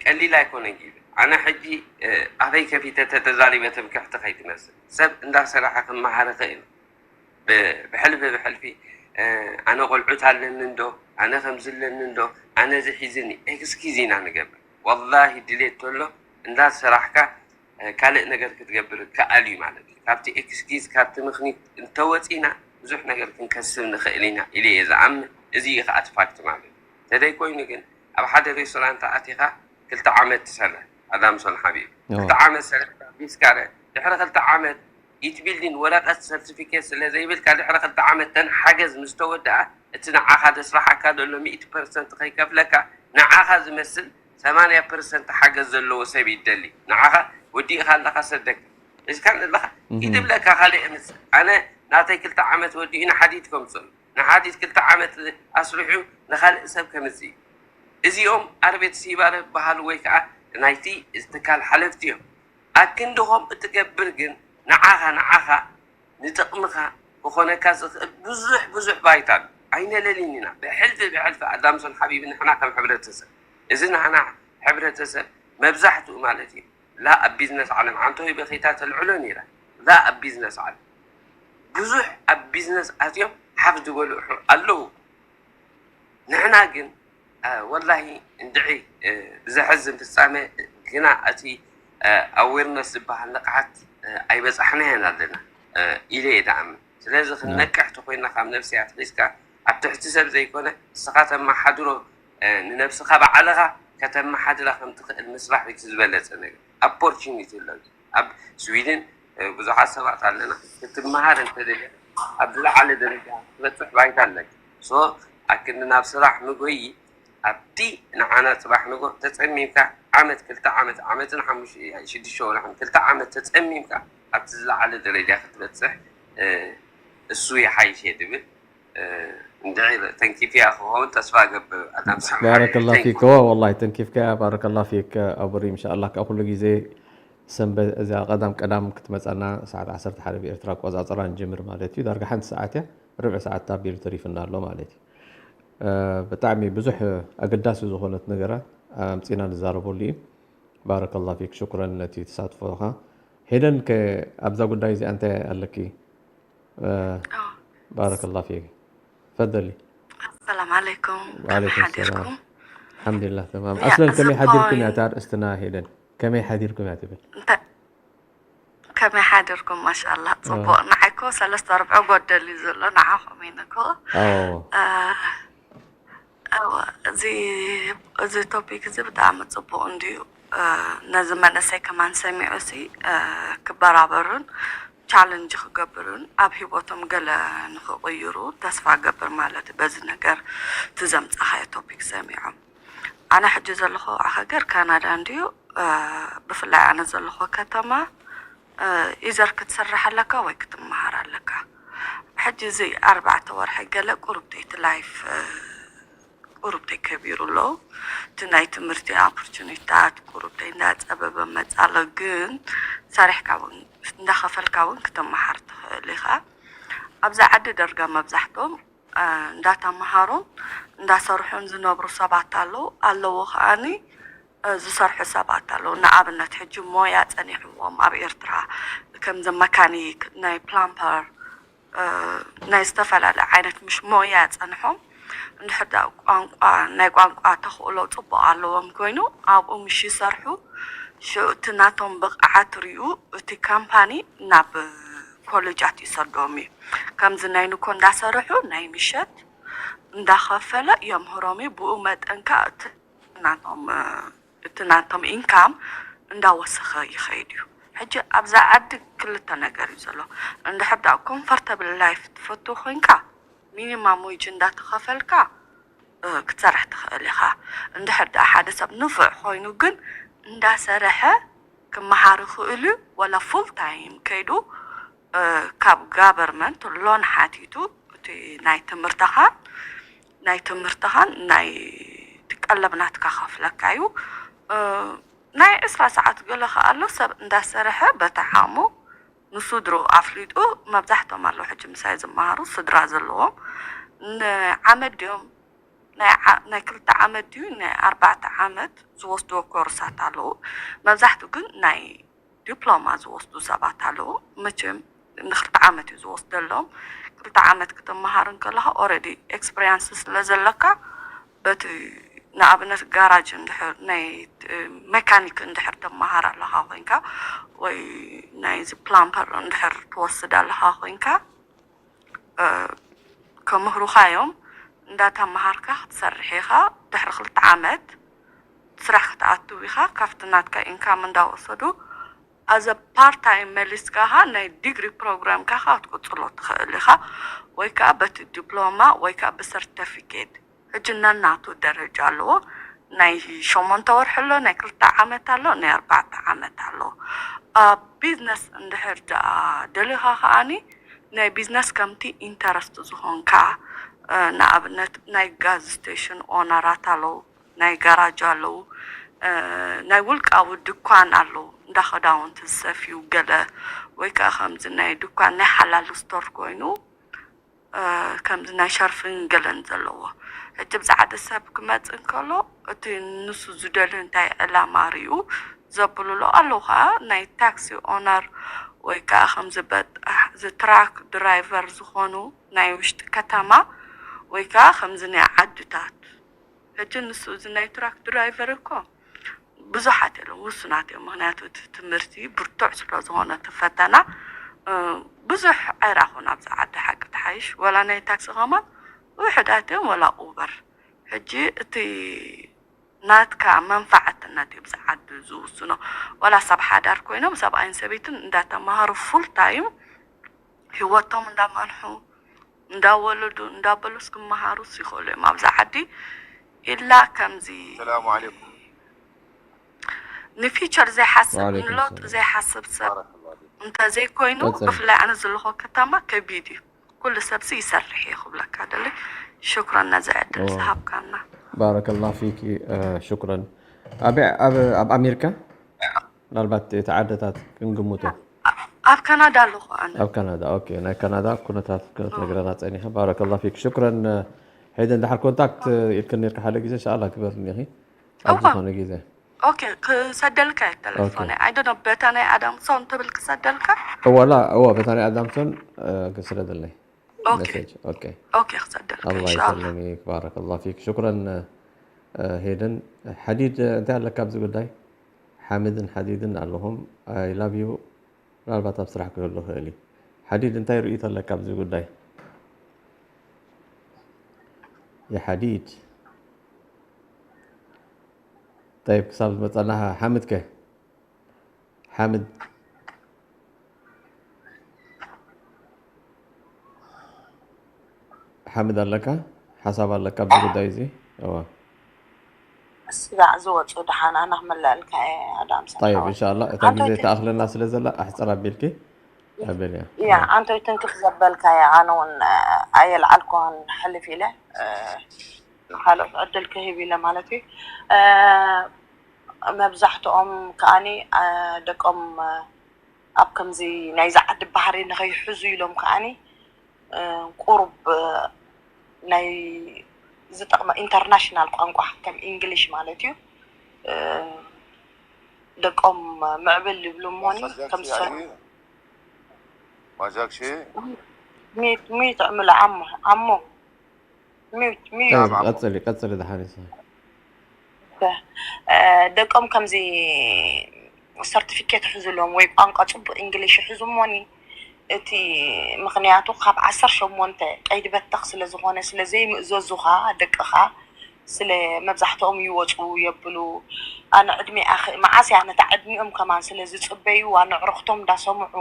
ቀሊል ኣይኮነን ጊቭ። ኣነ ሕጂ ኣፈይ ከፊተ ተተዛሪበ ትምክሕቲ ከይትመስል ሰብ እንዳሰራሐ ክመሃር ይኽእል። ብሕልፊ ብሕልፊ ኣነ ቆልዑት ኣለኒ እንዶ ኣነ ከምዚ ኣለኒ እንዶ ኣነ እዚ ሒዝኒ ኤክስኪዝ ኢና ንገብር። ወላሂ ድሌት ተሎ እንዳሰራሕካ ካልእ ነገር ክትገብር ይከኣል እዩ ማለት እዩ። ካብቲ ኤክስኪዝ፣ ካብቲ ምኽኒት እንተወፂና ብዙሕ ነገር ክንከስብ ንኽእል ኢና ኢለ እየ ዝኣምን። እዚ እዩ ከዓ እቲ ፋክት ማለት እዩ። ተደይኮይኑ ግን ኣብ ሓደ ሬስቶራንት ኣቲኻ ክልተ ዓመት ትሰርሕ ኣዳምሶን ሓቢብ፣ ክልተ ዓመት ሰሪሕካ ቢስካረ ድሕሪ ክልተ ዓመት ኢት ቢልዲን ወረቐት ሰርቲፊኬት ስለ ዘይብልካ ድሕሪ ክልተ ዓመት ተን ሓገዝ ምስ ተወድኣ እቲ ንዓኻ ዘስራሓካ ዘሎ ሚእቲ ፐርሰንት ከይከፍለካ ንዓኻ ዝመስል ሰማንያ ፐርሰንት ሓገዝ ዘለዎ ሰብ ይደሊ። ንዓኻ ወዲእኻ ኣለኻ ሰደካ ሒዝካ ኣለኻ ኢትብለካ ካልእ ምስ ኣነ ናተይ ክልተ ዓመት ወዲኡ ንሓዲድ ከምፅእ ንሓዲድ ክልተ ዓመት ኣስሪሑ ንኻልእ ሰብ ከምፅእ እዩ። እዚኦም ኣርቤት ሲባረ ዝበሃሉ ወይ ከዓ ናይቲ ትካል ሓለፍቲ እዮም። ኣክንዲ ከምኡ ትገብር ግን ንዓኻ ንዓኻ ንጥቕምኻ ክኾነካ ዝኽእል ብዙሕ ብዙሕ ባይታ ኣሎ። ኣይነለልን ኢና ብሕልፊ ብሕልፊ ኣዳምሶን ሓቢቢ ንሕና ከም ሕብረተሰብ እዚ ንሕና ሕብረተሰብ መብዛሕትኡ ማለት እዩ ላ ኣብ ቢዝነስ ዓለም ዓንቶ በኺታ ተልዕሎ ነይራ ላ ኣብ ቢዝነስ ዓለም ብዙሕ ኣብ ቢዝነስ ኣትዮም ሓፍ ዝበሉ ኣለዉ። ንሕና ግን ወላሂ እንድዒ ብዘሕዝን ፍፃመ ግና እቲ ኣዌርነስ ዝበሃል ንቕሓት ኣይበፃሕናዮን ኣለና ኢለ እየ ዝኣምን። ስለዚ ክንነቅሕ ተኮይና ካብ ነብስያ ኣትሒዝካ ኣብ ትሕቲ ሰብ ዘይኮነ ንስኻ ተመሓድሮ ንነብስኻ ባዕልኻ ከተመሓድራ ከም ትኽእል ምስራሕ እዩ ዝበለፀ ነገር። ኦፖርቹኒቲ ኣሎ ኣብ ስዊድን ብዙሓት ሰባት ኣለና ክትመሃር እንተደልያ ኣብ ዝለዓለ ደረጃ ክትበፅሕ ባይታ ኣለካ። ሶ ኣክንዲ ናብ ስራሕ ምጎይ ኣብቲ ንዓና ፅባሕ ንጎ ተፀሚምካ ዓመት ክልተ ዓመት ዓመትን ሓሙሽተ ሽዱሽተ ወርሕን ክልተ ዓመት ተፀሚምካ ኣብቲ ዝለዓለ ደረጃ ክትበፅሕ እሱ ይሓይሽ እየ ድብል እንድዒ ተንኪፍያ ክኸውን ተስፋ ገብር ኣዳም ሰምሓ ባረከላ ፊክ ወላሂ ተንኪፍካ ባረከላ ፊክ ኣቡሪ እንሻላ ካብ ኩሉ ግዜ ሰንበት እዚኣ ቀዳም ቀዳም ክትመፀና ሰዓት ዓሰርተ ሓደ ብኤርትራ ኣቆፃፅራ ንጀምር ማለት እዩ ዳርጋ ሓንቲ ሰዓት እያ ርብዒ ሰዓት ኣቢሉ ተሪፍና ኣሎ ማለት እዩ ብጣዕሚ ብዙሕ ኣገዳሲ ዝኾነት ነገራት ኣምፂና ንዛረበሉ እዩ ባረከላ ፊክ ሽኩረን ነቲ ተሳትፎኻ ሄደን ከ ኣብዛ ጉዳይ እዚኣ እንታይ ኣለኪ ባረከላ ፊክ ፈደሊ السلام عليكم وعليكم السلام الحمد لله تمام اصلا كمي حديركم يا تار استنا هيدن كمي حديركم يا تبل ከመይ ሓደርኩም ማሻኣላ ፅቡቅ ንዓይኮ ሰለስተ ርብዖ ጎደል እዩ ዘሎ ንዓኹም ኢነኮ اه እወ፣ እዚ እዚ ቶፒክ እዚ ብጣዕሚ ፅቡቅ እንድዩ። ነዚ መንእሰይ ከማን ሰሚዑ ሲ ክበራበሩን ቻለንጅ ክገብሩን ኣብ ሂወቶም ገለ ንክቅይሩ ተስፋ ገብር ማለት እዩ። በዚ ነገር እቲ ዘምፃኻዮ ቶፒክ ሰሚዖም ኣነ ሕጂ ዘለኹ ሃገር ካናዳ እንድዩ። ብፍላይ ኣነ ዘለኹ ከተማ ኢዘር ክትሰርሕ ኣለካ ወይ ክትመሃር ኣለካ። ሕጂ እዚ ኣርባዕተ ወርሒ ገለ ቁሩብ እቲ ላይፍ ቁሩብ ከቢሩ ኣሎ። እቲ ናይ ትምህርቲ ኦፖርቹኒቲታት ቁሩብ እንዳፀበበ መፃ ኣሎ። ግን ሰሪሕካ እውን እንዳኸፈልካ እውን ክትመሃር ትኽእል ኢኻ። ኣብዚ ዓዲ ደርጋ መብዛሕትኦም እንዳተምሃሩን እንዳሰርሑን ዝነብሩ ሰባት ኣለዉ ኣለዉ ከዓኒ ዝሰርሑ ሰባት ኣለዉ። ንኣብነት ሕጂ ሞያ ጸኒሕዎም ኣብ ኤርትራ ከምዚ መካኒክ፣ ናይ ፕላምፐር፣ ናይ ዝተፈላለየ ዓይነት ምሽ ሞያ ጸንሖም እንድሕር ደኣ ቋንቋ ናይ ቋንቋ ተኽእሎ ጽቡቕ ኣለዎም ኮይኑ ኣብኡ ምሽ ይሰርሑ። ሽዑ እቲ ናቶም ብቕዓት ሪኡ እቲ ካምፓኒ ናብ ኮሌጃት ይሰዶም እዩ። ከምዚ ናይ ንኮ እንዳሰርሑ ናይ ምሸት እንዳኸፈለ የምህሮም እዩ። ብኡ መጠን ከኣ እቲ ናቶም እቲ ናቶም ኢንካም እንዳወሰኸ ይኸይድ እዩ። ሕጂ ኣብዛ ዓዲ ክልተ ነገር እዩ ዘሎ። እንድሕር ደኣ ኮምፈርተብል ላይፍ ትፈቱ ኮይንካ ሚኒማም ዌጅ እንዳተኸፈልካ ክትሰርሕ ትኽእል ኢኻ። እንድሕር ደኣ ሓደ ሰብ ንፉዕ ኮይኑ ግን እንዳሰርሐ ክመሃር ይኽእል እዩ። ወላ ፉል ታይም ከይዱ ካብ ጋቨርመንት ሎን ሓቲቱ እቲ ናይ ትምህርትኻን ናይ ትምህርትኻን ናይ ቀለብ ናትካ ከፍለካ እዩ። ናይ ዕስራ ሰዓት ገለ ከኣ ኣሎ ሰብ እንዳሰርሐ በታ ዓቕሙ ንስድርኡ ኣፍሊጡ መብዛሕቶም ኣለዉ ሕጂ ምሳይ ዝመሃሩ ስድራ ዘለዎም ንዓመት ድዮም ናይ ክልተ ዓመት ድዩ ናይ ኣርባዕተ ዓመት ዝወስድዎ ኮርሳት ኣለዉ። መብዛሕትኡ ግን ናይ ዲፕሎማ ዝወስዱ ሰባት ኣለዉ። መቸም ንክልተ ዓመት እዩ ዝወስደሎም። ክልተ ዓመት ክትመሃር እንከለኻ ኦረዲ ኤክስፐሪንስ ስለ ዘለካ በቲ ንኣብነት ጋራጅ እንድሕር ናይ መካኒክ እንድሕር ተመሃር ኣለኻ ኮይንካ ወይ ናይዚ ፕላምፐር እንድሕር ትወስድ ኣለኻ ኮይንካ ከምህሩኻ እዮም። እንዳተመሃርካ ክትሰርሕ ኢኻ። ድሕሪ ክልተ ዓመት ስራሕ ክትኣትው ኢኻ። ካብቲ ናትካ ኢንካም እንዳወሰዱ ኣዘ ፓርታይም መሊስካ ናይ ዲግሪ ፕሮግራምካ ክትቅፅሎ ትኽእል ኢኻ። ወይ ከዓ በቲ ዲፕሎማ ወይ ከዓ ብሰርተፊኬት። ሕጂ ነናቱ ደረጃ ኣለዎ። ናይ ሸሞንተ ወርሒ ኣሎ፣ ናይ ክልተ ዓመት ኣሎ፣ ናይ ኣርባዕተ ዓመት ኣሎ። ኣብ ቢዝነስ እንድሕር ደኣ ደሊኻ ከኣኒ ናይ ቢዝነስ ከምቲ ኢንተረስት ዝኾንካ ንኣብነት ናይ ጋዝ ስቴሽን ኦነራት ኣለዉ፣ ናይ ጋራጅ ኣለዉ፣ ናይ ውልቃዊ ድኳን ኣለዉ፣ እንዳ ክዳውንቲ ዝሰፍዩ ገለ ወይ ከዓ ከምዚ ናይ ድኳን ናይ ሓላል ስቶር ኮይኑ ከምዚ ናይ ሸርፍን ገለን ዘለዎ። ሕጂ ብዛዕባ ሰብ ክመጽ እንከሎ እቲ ንሱ ዝደልዩ እንታይ ዕላማ ርዩ ዘብሉሎ ኣለዉ ከዓ ናይ ታክሲ ኦነር ወይ ከዓ ከምዚ በጣሕ ዝትራክ ድራይቨር ዝኾኑ ናይ ውሽጢ ከተማ ወይ ከዓ ከምዚ ናይ ዓድታት። ሕጂ ንሱ እዚ ናይ ትራክ ድራይቨር እኮ ብዙሓት የለን፣ ውሱናት እዮም። ምክንያቱ እቲ ትምህርቲ ብርቱዕ ስለ ዝኾነ እቲ ፈተና ብዙሕ ኣይራኹን ኣብዚ ዓዲ ሓቂ ተሓይሽ። ወላ ናይ ታክሲ ከማን ውሕዳት እዮም፣ ወላ ኡበር። ሕጂ እቲ ናትካ መንፋዕትነት እዩ ብዚ ዓዲ ዝውስኖ። ወላ ሰብ ሓዳር ኮይኖም ሰብኣይን ሰበይትን እንዳተማሃሩ ፉል ታይም ህይወቶም እንዳመርሑ እንዳወለዱ እንዳበሉስ ክመሃሩስ ይኽእሉ እዮም ኣብዚ ዓዲ። ኢላ ከምዚ ሰላሙ ዓለይኩም። ንፊቸር ዘይሓስብ፣ ወዓለይኩም ንለውጢ ሰላም። ዘይሓስብ ሰብ ባረከላሁ ፊክ። እንተዘይኮይኑ ቀጽል። ብፍላይ ኣነ ዘለኹ ከተማ ከቢድ እዩ። ኩሉ ሰብሲ ይሰርሕ እዩ ክብለካ ደሊ። ሽኩረን ነዚ ዕድል እዎ። ዝሃብካና። ባረከላሁ ፊኪ። ሽኩረን። ኣብ ኣብ ኣሜሪካ ምናልባት እቲ ዓድታት ክንግምቶ። ኣብ ካናዳ ኣለኹ ኣነ። ኣብ ካናዳ። ኦኬ፣ ናይ ካናዳ ኩነታት ክትነግረና ጸኒኻ። ባረከላሁ ፊክ። ሽኩረን። ሄደን ድሓር ኮንታክት ኢልክን ነርካ ሓደ ግዜ፣ ኢንሻኣላህ ክበርኒ ኢኺ ኣብ እዋ። ዝኾነ ግዜ። ኦኬ፣ ክሰደልካ እየ ተለፎነይ። ኦኬ። I don't know፣ በታ ናይ ኣዳምሶን ትብል ክሰደልካ? እወላ፣ እወ፣ በታ ናይ ኣዳምሶን ክስደደልኒ። ኦኬ። ሜሴጅ። ኦኬ። ኦኬ፣ ክሰደልካ፣ ኣላህ ኢንሻኣላህ። ይሰልሚክ፣ ባረከላሁ ፊክ። ሽኩረን። ሄደን። ሓዲድ፣ እንታይ ኣለካ ኣብዚ ጉዳይ? ሓምድን ሓዲድን ኣለኹም። I love you። ምናልባት ኣብ ስራሕ ክህሉ ይኽእል እዩ። ሓዲድ፣ እንታይ ርእይቶ ኣለካ ኣብዚ ጉዳይ? የሓዲድ። ጠይብ፣ ክሳብ ዝመጸና ሓምድ ከ? ሓምድ። ሓምድ ኣለካ? ሓሳብ ኣለካ ኣብዚ ጉዳይ እዚ? እዋ። ስጋዕ ዝወፁ ደሓን ኣነ ክምለኣልካ እየ ኣዳም ጠይብ፣ ሰሓወት። ኢንሻኣላህ። እታ ኣንቶይ ግዜ ትንክፍ ተኣኽለና ስለ ዘላ ኣሕፅር ኣቢልኪ ኣበልያ። ያ፣ ኣንቶይ ትንክፍ ዘበልካ እየ። ኣነ እውን ኣየልዓልኩን ሕልፍ ኢለ፣ እ፣ ንኻልኦት ዕድል ክህብ ኢለ ማለት እዩ። እ፣ መብዛሕትኦም ከኣኒ፣ እ፣ ደቆም፣ እ፣ ኣብ ከምዚ ናይዚ ዓዲ ባህሪ ንኸይሕዙ ኢሎም ከኣኒ፣ እ፣ ቁሩብ፣ እ፣ ናይ ዝጠቕመ ኢንተርናሽናል ቋንቋ ከም ኢንግሊሽ ማለት እዩ። እ፣ ደቆም ምዕብል ይብሉ እሞኒ ማሳጅ ከም ኣክሲ ዝሰ-፣ ኣይ፣ ማሳጅ ኣክሲ። ሚዩት፣ ሚዩት ዕምሎ ዓሞ፣ ዓሞ። ሚዩት፣ ሚዩት። ጠይብ፣ ናም ዓሞ። ቀጽሊ፣ ቀጽሊ ደሓን እዩ። እ፣ ደቆም ከምዚ ሰርቲፊኬት ይሕዙሎም ወይ ቋንቋ ጽቡቕ እንግሊሽ ይሕዙ እሞኒ፣ እቲ ምኽንያቱ ካብ ዓሰርተ ሸሞንተ ቀይዲ በተኽ ስለ ዝኾነ፣ ስለ ዘይምእዘዙኻ ደቅኻ፣ ስለ መብዛሕትኦም ይወጹ የብሉ። ኣነ ዕድሜ ኣኸ-፣ መዓስ እያ ነታ ዕድሚኦም ከማን ስለ ዝጽበዩ፣ ኣነ ኣዕሩኽቶም እንዳሰምዑ፣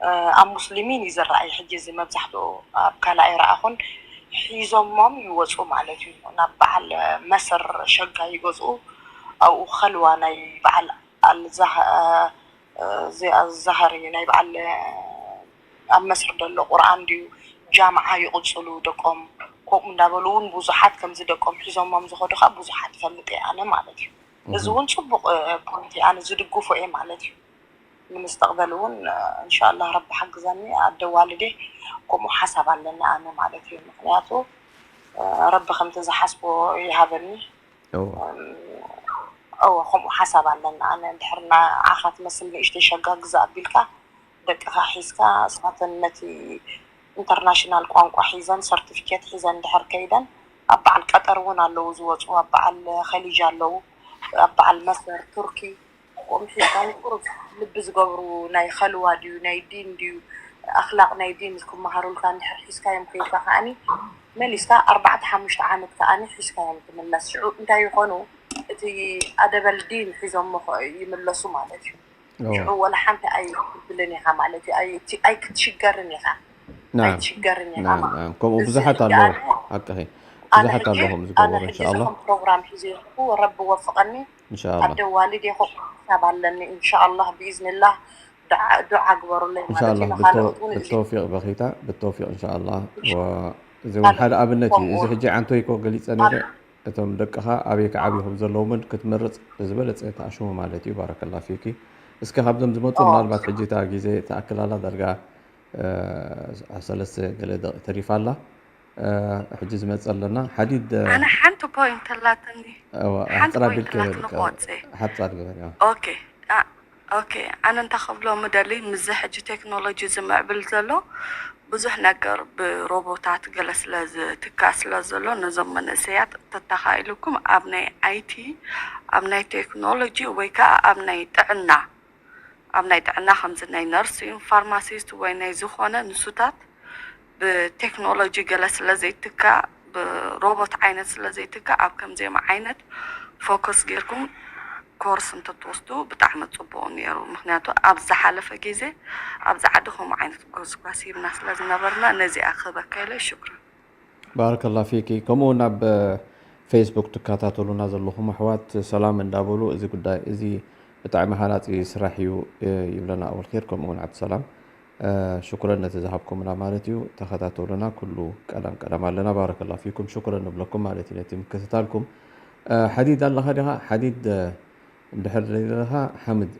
እ፣ ኣብ ሙስሊሚን እዩ ዝረኣይ። ሕጂ እዚ መብዛሕትኡ ኣብ ካልእ ኣይረኣኹን። ሒዞሞም ይወጹ ማለት እዩ። ናብ በዓል መስር ሸጋ ይገዝኡ። ኣብኡ ኸልዋ ናይ በዓል ኣልዛህ-፣ እ፣ እዚ ኣዛሃር እዩ ናይ በዓል፣ እ፣ ኣብ መስር ዘሎ ቁርኣን ድዩ ጃምዓ ይቕጽሉ ደቆም። ከምኡ እንዳበሉ እውን ብዙሓት ከምዚ ደቆም ሒዞሞም ዝኸዱ ኸዓ ብዙሓት እፈልጥ እየ ኣነ ማለት እዩ። እዚ እህ። እውን ጽቡቕ፣ እ፣ ፖይንት እዩ። ኣነ ዝድግፎ እየ ማለት እዩ። ንምስተቕበል እውን፣ እ፣ እንሻላህ ረቢ ሓግዘኒ፣ ኣደ ዋልዴ ከምኡ ሓሳብ ኣለኒ ኣነ ማለት እዩ። ምኽንያቱ፣ እ፣ ረቢ ከምቲ ዝሓስቦ ይሃበኒ። እወ። እም፣ እወ፣ ከምኡ ሓሳብ ኣለኒ ኣነ። እንድሕር ንዓኻ ትመስል ንእሽተይ ሸጋ ግዛእ ኣቢልካ፣ ደቅኻ ሒዝካ፣ እሳተን ነቲ ኢንተርናሽናል ቋንቋ ሒዘን፣ ሰርቲፊኬት ሒዘን እንድሕር ከይደን፣ ኣብ በዓል ቀጠር እውን ኣለዉ ዝወፁ፣ ኣብ በዓል ኸሊጅ ኣለዉ፣ ኣብ በዓል መሰር፣ ቱርኪ፣ ከምኡ ሒዝካ ንቁሩብ ልቢ ዝገብሩ ናይ ኸልዋ ድዩ ናይ ዲን ድዩ ኣኽላቕ ናይ ዲን ክመሃሩልካ እንድሕር ሒዝካዮም ከይድካ ከዓኒ መሊስካ ኣርባዕተ ሓሙሽተ ዓመት ከዓኒ ሒዝካዮም ትምለስ። ሽዑ እንታይ ይኾኑ እቲ ኣደበል ዲን ሒዞሞ ይምለሱ ማለት እዩ። ሽዑ ወላ ሓንቲ ኣይትብልን ኢኻ ማለት እዩ። ኣይክትሽገርን ኢኻ። ኣይትሽገርን ኢኻ ማለት እዩ። ከምኡ ብዙሓት ኣለዉ። ሓቅኺ። ብዙሓት ኣለኹም ዝገበሩ። እንሻላ ፕሮግራም ሒዘ ይኹ ረቢ ወፍቐኒ። እንሻላ ኣደ ዋሊድ ይኹ ሓሳብ ኣለኒ። እንሻላ ብኢዝንላህ ዱዓ ግበሩለይ ማለት እዩ። ንካልኦት እውን ብተውፊቅ በኺታ ብተውፊቅ እንሻላ። እዚ እውን ሓደ ኣብነት እዩ። እዚ ሕጂ ዓንቶይ ኮ ገሊፀ ነይረ። እቶም ደቅኻ ኣበይ ክዓብዩ ከም ዘለዎምን ክትመርጽ ዝበለጸ ተኣሽሙ ማለት እዩ። ባረከላ ፊኪ። እስከ ካብዞም ዝመጹ ምናልባት ሕጂ እታ ግዜ ትኣክል ኣላ ዳርጋ ሰለስተ ገለ ደቂ ተሪፋ ኣላ። ሕጂ ዝመጽእ ኣለና ሓዲድ ኣነ ሓንቲ point ኣላትኒ። ሓንቲ ኣሕጽር point ኣቢልኪ ኣላትኒ ክወጽእ። ሓጻር ግበሪ። ኦኬ ኦኬ ኣነ እንታይ ክብሎ ምደሊ ምስዚ ሕጂ ቴክኖሎጂ ዝምዕብል ዘሎ ብዙሕ ነገር ብሮቦታት ገለ ስለ ዝትካእ ስለ ዘሎ ነዞም መንእሰያት ተተኻኢልኩም ኣብ ናይ ኣይቲ ኣብ ናይ ቴክኖሎጂ ወይ ከዓ ኣብ ናይ ጥዕና ኣብ ናይ ጥዕና ከምዚ ናይ ነርሲን ፋርማሲስት ወይ ናይ ዝኾነ ንሱታት ብቴክኖሎጂ ገለ ስለ ዘይትካእ ብሮቦት ዓይነት ስለ ዘይትካእ ኣብ ከምዚኦም ዓይነት ፎከስ ጌርኩም ኮርስ እንተትወስዱ ብጣዕሚ ፅቡቅ ነይሩ። ምክንያቱ ኣብ ዝሓለፈ ግዜ ኣብዚ ዓዲ ከምኡ ዓይነት ጎስጓስ ሂብና ስለ ዝነበርና ነዚኣ ክህበካ ኢለ። ሽኩረን። ባረከላ ፊኪ። ከምኡ እውን ኣብ ፌስቡክ ትከታተሉና ዘለኹም ኣሕዋት ሰላም እንዳበሉ እዚ ጉዳይ እዚ ብጣዕሚ ሃናፂ ስራሕ እዩ ይብለና ኣወል ር ከምኡ እውን ዓብዲ ሰላም ሽኩረን ነቲ ዝሃብኩምና ማለት እዩ። ተኸታተሉና ኩሉ ቀዳም ቀዳም ኣለና። ባረከላ ፊኩም ሽኩረን ንብለኩም ማለት እዩ ነቲ ምክትታልኩም። ሓዲድ ኣለኻ ዲኻ ሓዲድ? እንድሕር ደሊኻ ሓምድ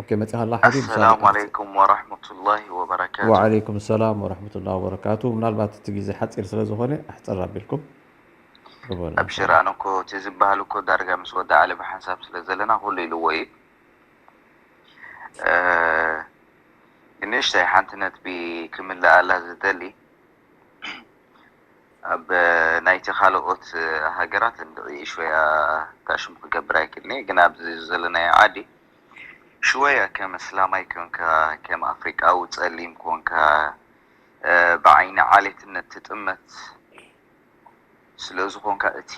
ኦኬ መጺኻ ኣላ ሓዲድ السلام عليكم ورحمة الله وبركاته وعليكم السلام ورحمة الله وبركاته ምናልባት እቲ ግዜ ሓጺር ስለ ዝኾነ ኣሕጽር ኣቢልኩም ግበሩ أبشر ኣነ እኮ እቲ ዝበሃል እኮ ዳርጋ ምስ ወዲ ዓሊ ብሓንሳብ ስለ ዘለና ኩሉ ኢልዎ እዩ ንእሽተይ ሓንቲ ነጥቢ ክምልኣላ ዝደሊ ኣብ ናይቲ ካልኦት ሃገራት እንድዒ ሽወያ ታሽሙ ክገብር ኣይክእልን እየ ግን ኣብዚ ዘለናዮ ዓዲ ሽወያ ከም እስላማይ ኮንካ ከም ኣፍሪቃዊ ጸሊም ኮንካ ብዓይኒ ዓሌትነት ትጥመት ስለ ዝኾንካ እቲ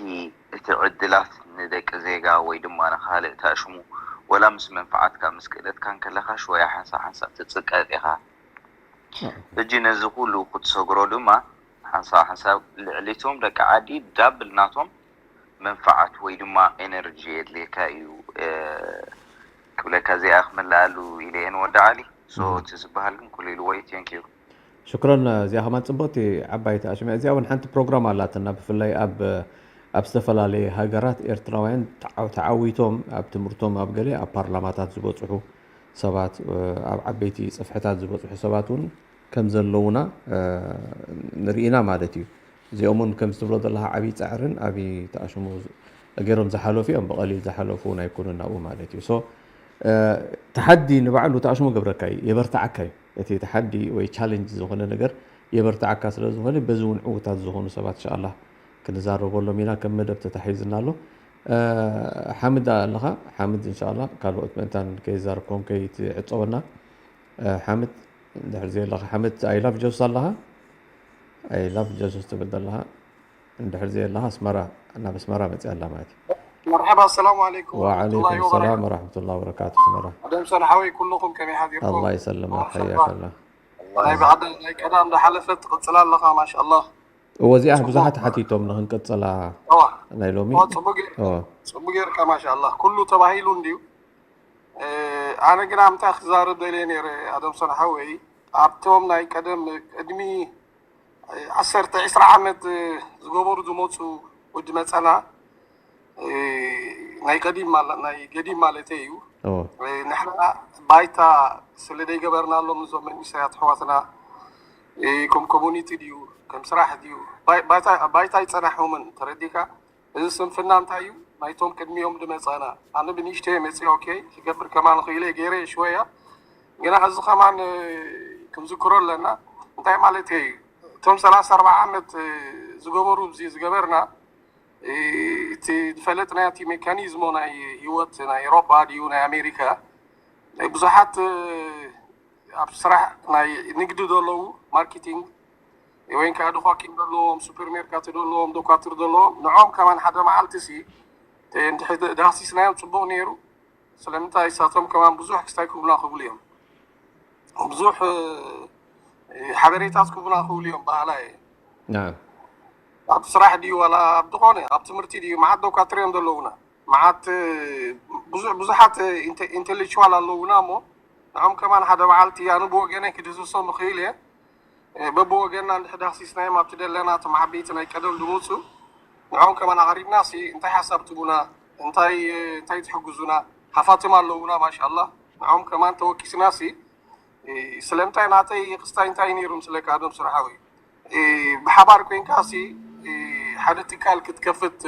እቲ ዕድላት ንደቂ ዜጋ ወይ ድማ ንኻልእ ታሽሙ ወላ ምስ መንፍዓትካ ምስ ክእለትካን ከለኻ ሽወያ ሓንሳብ ሓንሳብ ትጽቀጥ ኢኻ ሕጂ ነዚ ኩሉ ክትሰግሮ ድማ ሓንሳብ ሓንሳብ ልዕሊቶም ደቂ ዓዲ ዳብል ናቶም መንፍዓት ወይ ድማ ኤነርጂ የድልየካ እዩ ክብለካ እዚኣ ክምልኣሉ ኢለ እየ ንወዲ ዓሊ so እቲ ዝበሃል ግን ኩሉ ኢልዎ እዩ thank you ሽክረን እዚኣ ከማን ፅብቅቲ ዓባይቲ ኣሽሚያ እዚኣ እውን ሓንቲ ፕሮግራም ኣላትና ብፍላይ ኣብ ኣብ ዝተፈላለየ ሃገራት ኤርትራውያን ተዓዊቶም ኣብ ትምህርቶም ኣብ ገለ ኣብ ፓርላማታት ዝበፅሑ ሰባት ኣብ ዓበይቲ ፅፍሕታት ዝበፅሑ ሰባት እውን ከም ዘለውና ንርኢና ማለት እዩ። እዚኦም እውን ከምዚ ትብሎ ዘለኻ ዓብዪ ፃዕርን ዓብዪ ተኣሽሙ ገይሮም ዝሓለፉ እዮም። ብቐሊል ዝሓለፉ እውን ኣይኮኑን ናብኡ ማለት እዩ። So ተሓዲ ንባዕሉ ተኣሽሙ ገብረካ እዩ፣ የበርትዓካ እዩ። እቲ ተሓዲ ወይ ቻለንጅ ዝኾነ ነገር የበርትዓካ ስለ ዝኾነ በዚ እውን ዕዉታት ዝኾኑ ሰባት እንሻላ ክንዛረበሎም ኢና። ከም መደብ ተታሒዝና ኣሎ። ሓምድ ኣለኻ? ሓምድ እንሻላ ካልኦት ምእንታን ከይዛረብኩም ከይትዕፀወና። ሓምድ እንድሕር ዘየለኻ ሓምድ I love ጆስ ኣለኻ? I love ጆስ ትብል ዘለኻ እንድሕር ዘየለኻ ኣስመራ ናብ ኣስመራ መፅያ ኣላ ማለት እዩ። መርሓባ ኣሰላሙ ዓለይኩም ወዓለይኩም ሰላም ወራሕመቱላ ወበረካቱ ኣስመራ። ኣደም ሰልሓወይ ኩልኹም ከመይ ሓዲርኩም? ኣላ ይሰልመክ ሓያክ ኣላ። ናይ ብዓዳ ናይ ቀዳም ዝሓለፈት ትቕፅል ኣለኻ ማሻኣላህ። እወ እዚኣ ብዙሓት ሓቲቶም ንክንቅፅላ እዋ ናይ ሎሚ እዋ ፅቡቅ ገይር- እወ ፅቡቅ ጌርካ ማሻኣላህ ኩሉ ተባሂሉ እንድዩ። ኣነ ግና ምንታይ ክዛረብ ደልየ ነይረ ኣደም ሰልሓወይ ኣብቶም ናይ ቀደም ቅድሚ ዓሰርተ ዒስራ ዓመት ዝገበሩ ዝመፁ ወዲ መፀና ናይ ቀዲም ናይ ገዲም ማለተይ እዩ። ንሕና ባይታ ስለ ዘይገበርናሎም እዞም መንእሰያት ኣሕዋትና ከም ኮሙኒቲ ድዩ ከም ስራሕ ድዩ ባይታ ኣይፀናሖምን ተረዲካ። እዚ ስንፍና እንታይ እዩ ናይቶም ቅድሚኦም ዝመፀና። ኣነ ብንእሽተይ መፅእ ኦኬ ክገብር ከማን ክኢለ ገይረ ሽወያ ግና እዚ ከማን ክንዝክሮ ኣለና። እንታይ ማለት እዩ እቶም ሰላሳ ኣርባዓ ዓመት ዝገበሩ እዚ ዝገበርና እቲ ዝፈለጥናዮ እቲ ሜካኒዝሞ ናይ ህይወት ናይ ኤሮፓ ድዩ ናይ ኣሜሪካ ብዙሓት ኣብ ስራሕ ናይ ንግዲ ዘለዉ ማርኬቲንግ ወይ ከዓ ዶኳኪን ዘለዎም ሱፐርሜርካት ዘለዎም ዶኳትር ዘለዎም ንዖም ከማን ሓደ መዓልቲ ሲ ዳህሲስናዮም ፅቡቅ ነይሩ። ስለምንታይ እሳቶም ከማን ብዙሕ ክስታይ ክብሉና ክብሉ እዮም። ብዙሕ ሓበሬታት ክብሉና ክብሉ እዮም ባህላ እየ። ኣብ ስራሕ ድዩ ዋላ ኣብ ዝኾነ ኣብ ትምህርቲ ድዩ መዓት ዶኳትር እዮም ዘለዉና። መዓት ብዙሕ ብዙሓት ኢንቴሌክቹዋል ኣለዉና እሞ ንዖም ከማን ሓደ መዓልቲ ኣነ ብወገነይ ክድህስሶም እኽእል እየ። በብወገንና እንድሕር ዳህሲስናዮም ኣብቲ ደለና እቶም ዓበይቲ ናይ ቀደም ድመፁ ንዖም ከማን ኣቕሪብና ሲ እንታይ ሓሳብ ትቡና እንታይ እንታይ ትሕግዙና ሓፋትም ኣለዉና ማሻላ ንዖም ከማን ተወኪስና ሲ ስለምንታይ ናተይ ክስታይ እንታይ ነይሩ ምስለካ ኣዶም ስራሓዊ ብሓባር ኮይንካ ሲ ሓደ ትካል ክትከፍት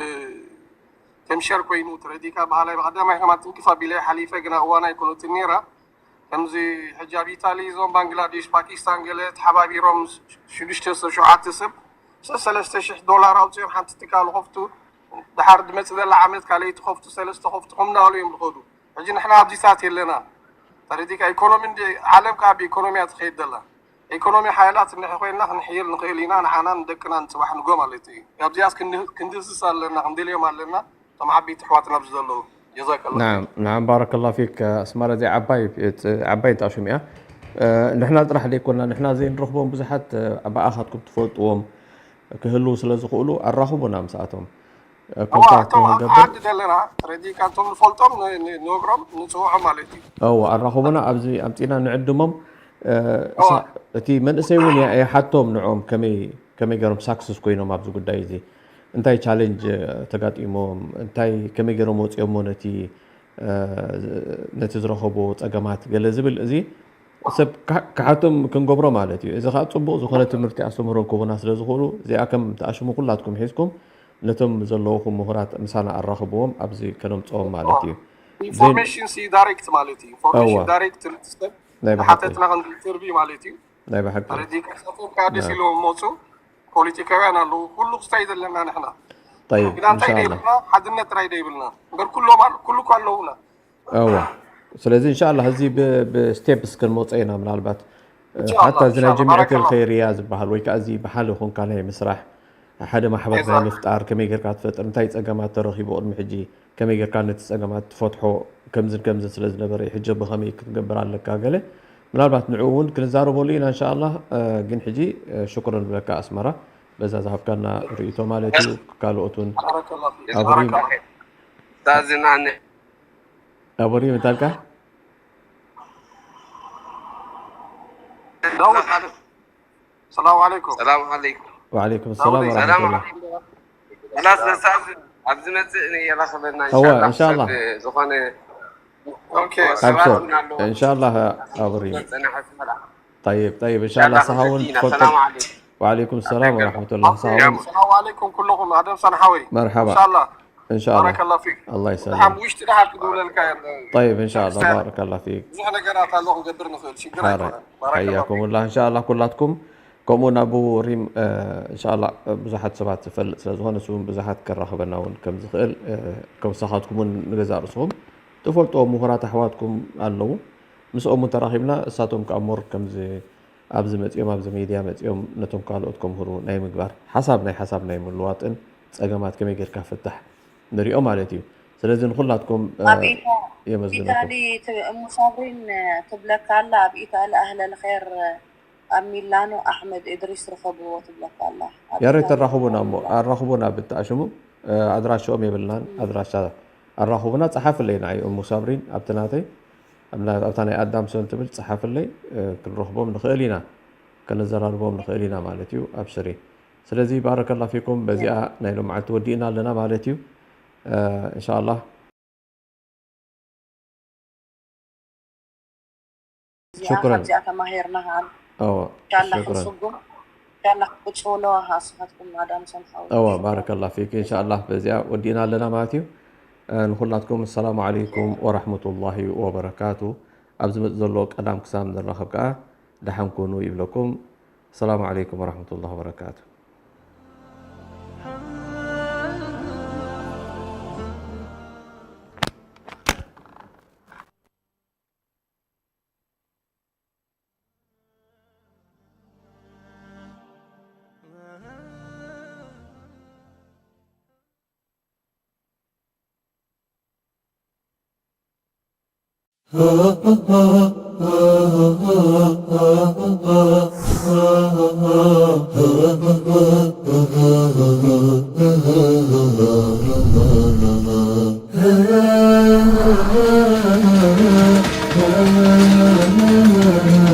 ከምሸር ኮይኑ ትረዲካ ባህላይ ብቀዳማይ ከማን ትንክፍ ኣቢለ ሓሊፈ ግና እዋና ኣይኮነትን ነይራ ከምዚ ሕጂ ኣብ ኢታሊ እዞም ባንግላዴሽ ፓኪስታን ገለ ተሓባቢሮም ሽዱሽተ ሰብ ሸውዓተ ሰብ ሰለስተ ሽሕ ዶላር ኣውፅኦም ሓንቲ ትካል ከፍቱ ድሓር ድመፅ ዘላ ዓመት ካልኣይቲ ከፍቱ ሰለስተ ከፍቱ ከምናሉ እዮም ዝኸዱ ሕጂ ንሕና ኣብዚታት የለና ተረዲካ ኢኮኖሚ ዓለም ከዓ ብኢኮኖሚ እያ ትኸይድ ዘላ ኢኮኖሚ ሓይላት እንድሕ ኮይንና ክንሕይል ንኽእል ኢና ንዓናን ንደቅና ንፅባሕ ንጎ ማለት እዩ ኣብዚኣስ ክንድህስስ ኣለና ክንደልዮም ኣለና እቶም ዓበይቲ ኣሕዋትና ኣብዚ ዘለዉ ጀዛከላ ናዓም ናዓም ባረከላ ፊክ ኣስመራ እዚኣ ዓባይ ዓባይ ተኣሽም እያ ንሕና ጥራሕ ዘይኮና ንሕና ዘይንረኽቦም ብዙሓት ብኣኻትኩም ትፈልጥዎም ክህልው ስለ ዝኽእሉ ኣራኽቡና ምስኣቶም ኮንታክት እቶም ኣብ ክንገብር ዓዲ ዘለና ተረዲእካ እቶም ንፈልጦም ን- ን- ንወግሮም ንፅውዖም ማለት እዩ እዎ ኣራኽቡና ኣብዚ ኣምፂና ንዕድሞም እ፣ እዋ እሳ- እቲ መንእሰይ እውን ያ- ይሓቶም ንዕኦም ከመይ ከመይ ገይሮም ሳክስስ ኮይኖም ኣብዚ ጉዳይ እዚ እንታይ ቻሌንጅ ተጋጢሞም እንታይ ከመይ ገይሮም ወፂኦሞ ነቲ ነቲ ዝረኸብዎ ፀገማት ገለ ዝብል እዚ ሰብ ክሓቶም ክንገብሮ ማለት እዩ እዚ ከዓ ፅቡቅ ዝኾነ ትምህርቲ ኣስተምህሮ ክህቡና ስለ ዝኽእሉ እዚኣ ከም ተኣሽሙ ኩላትኩም ሒዝኩም ነቶም ዘለውኹም ምሁራት ምሳና ኣራኽብዎም ኣብዚ ከነምፅኦም ማለት እዩ ኢንፎርሜሽን ሲ ዳይሬክት ማለት እዩ ኢንፎርሜሽን ዳይሬክት ልትሰብ ናይ ብሓቂ ሓተትና ክንትርቢ ማለት እዩ ናይ ብሓቂ ረዲካ ሰፈር ካደስ ኢሎም መፁ ፖለቲካውያን ኣለዉ ኩሉ ክስታይ ዘለና ንሕና طيب ግና እንታይ إن شاء الله ደይብልና ሓድነት ጥራይ ደይብልና እምበር ኩሎም ኣለ- ኩሉ እኮ ኣለዉና እዋ ስለዚ እንሻላ እዚ ብስቴፕስ ክንመፀ ኢና ምናልባት ሓታ እዚ ናይ ጅምዕቲ ባረከላሁ ፊክ። ኸይርያ ዝበሃል ወይ ከዓ እዚ ብሓደ ኮንካ ናይ ምስራሕ ሓደ ማሕበር ናይ ምፍጣር ከመይ ጌርካ ትፈጥር እንታይ ፀገማት ተረኺቡ ቅድሚ ሕጂ ከመይ ጌርካ ነቲ ጸገማት ትፈትሖ ከምዝን ከምዝን ስለ ዝነበረ እዩ ሕጂ ብኸመይ ክትገብር ኣለካ ገለ ምናልባት ንዕኡ እውን ክንዛረበሉ ኢና እንሻ ኣላህ ግን ሕጂ ሽኩረን ብለካ ኣስመራ በዛ ዝሃብካና ርእይቶ ማለት እዩ ካልኦት እውን ኣብሪም ኣበሪም እንታልካ ሰላም ዓለይኩም ሰላም ዓለይኩም وعليكم السلام ورحمة الله خلاص نستأذن ኣብዚ መፅእ የራኽበና እዋ እንሻላ ዝኾነ أبشر إن شاء الله أبري طيب طيب إن شاء الله سهون تفضل وعليكم السلام ورحمة الله سهون السلام عليكم كلكم أدم صنحاوي مرحبا إن شاء الله إن شاء الله بارك الله فيك الله يسلمك طيب إن شاء الله بارك الله فيك ብዙሕ ነገራት ኣሎ ክንገብር ንኽእል ሽግር ኣይኮነን حياكم الله إن شاء الله ኩላትኩም ከምኡ ናቡ ሪም እንሻላ ብዙሓት ሰባት ዝፈልጥ ስለ ዝኾነ እሱ እውን ብዙሓት ከራኽበና እውን ከም ዝኽእል ከም ሳኻትኩም እውን ንገዛእ ርእስኹም ትፈልጥዎ ምሁራት ኣሕዋትኩም ኣለዉ ምስኦም እውን ተራኺብና እሳቶም ከዓ ሞር ከምዚ ኣብዚ መፂኦም ኣብዚ ሚድያ መፂኦም ነቶም ካልኦት ከምህሩ ናይ ምግባር ሓሳብ ናይ ሓሳብ ናይ ምልዋጥን ፀገማት ከመይ ጌርካ ፍታሕ ንሪኦ ማለት እዩ ስለዚ ንኩላትኩም ኣብ ኢታ- የመስግነኩም ኢታሊ ት- እሙ ሳብሪን ትብለካ ኣላ ኣብ ኢታሊ ኣህለ ልኸር ኣብ ሚላኖ ኣሕመድ እድሪስ ርኸብዎ ትብለካ ኣላ ኣብ ያሬት ኢታሊ ተራኽቡና እሞ ኣራኽቡና ብተኣሽሙ ኣድራሽኦም የብልናን ኣድራሻ ኣራኽቡና ፀሓፍለይ ንዓይ እሙ ሳብሪን ኣብቲ ናተይ ኣብታ ናይ ኣዳምሶን ትብል ፀሓፍለይ ክንረኽቦም ንኽእል ኢና ከነዘራርቦም ንኽእል ኢና ማለት እዩ ኣብሽሪ ስለዚ ባረከላ ፊኩም በዚኣ ናይ ሎምዓልቲ ወዲእና ኣለና ማለት እዩ እንሻላ እዚኣ ሽኩረን ካብዚኣ ተማሂርና ከኣ እዎ እንሻላ ሽኩረን ክንስጉም እንሻላ ክትቅጽሎ ንስኻትኩም ማዳም ሰምሓዊ እዎ ባረከላ ፊክ እንሻላ በዚኣ ወዲእና ኣለና ማለት እዩ ንኩላትኩም ሰላሙ ዓለይኩም ወራሕመቱላሂ ወበረካቱ ኣብ ዝመፅእ ዘሎ ቀዳም ክሳብ ንራኸብ ከዓ ደሓን ኩኑ ይብለኩም ሰላሙ ዓለይኩም ወራሕመቱላሂ ወበረካቱ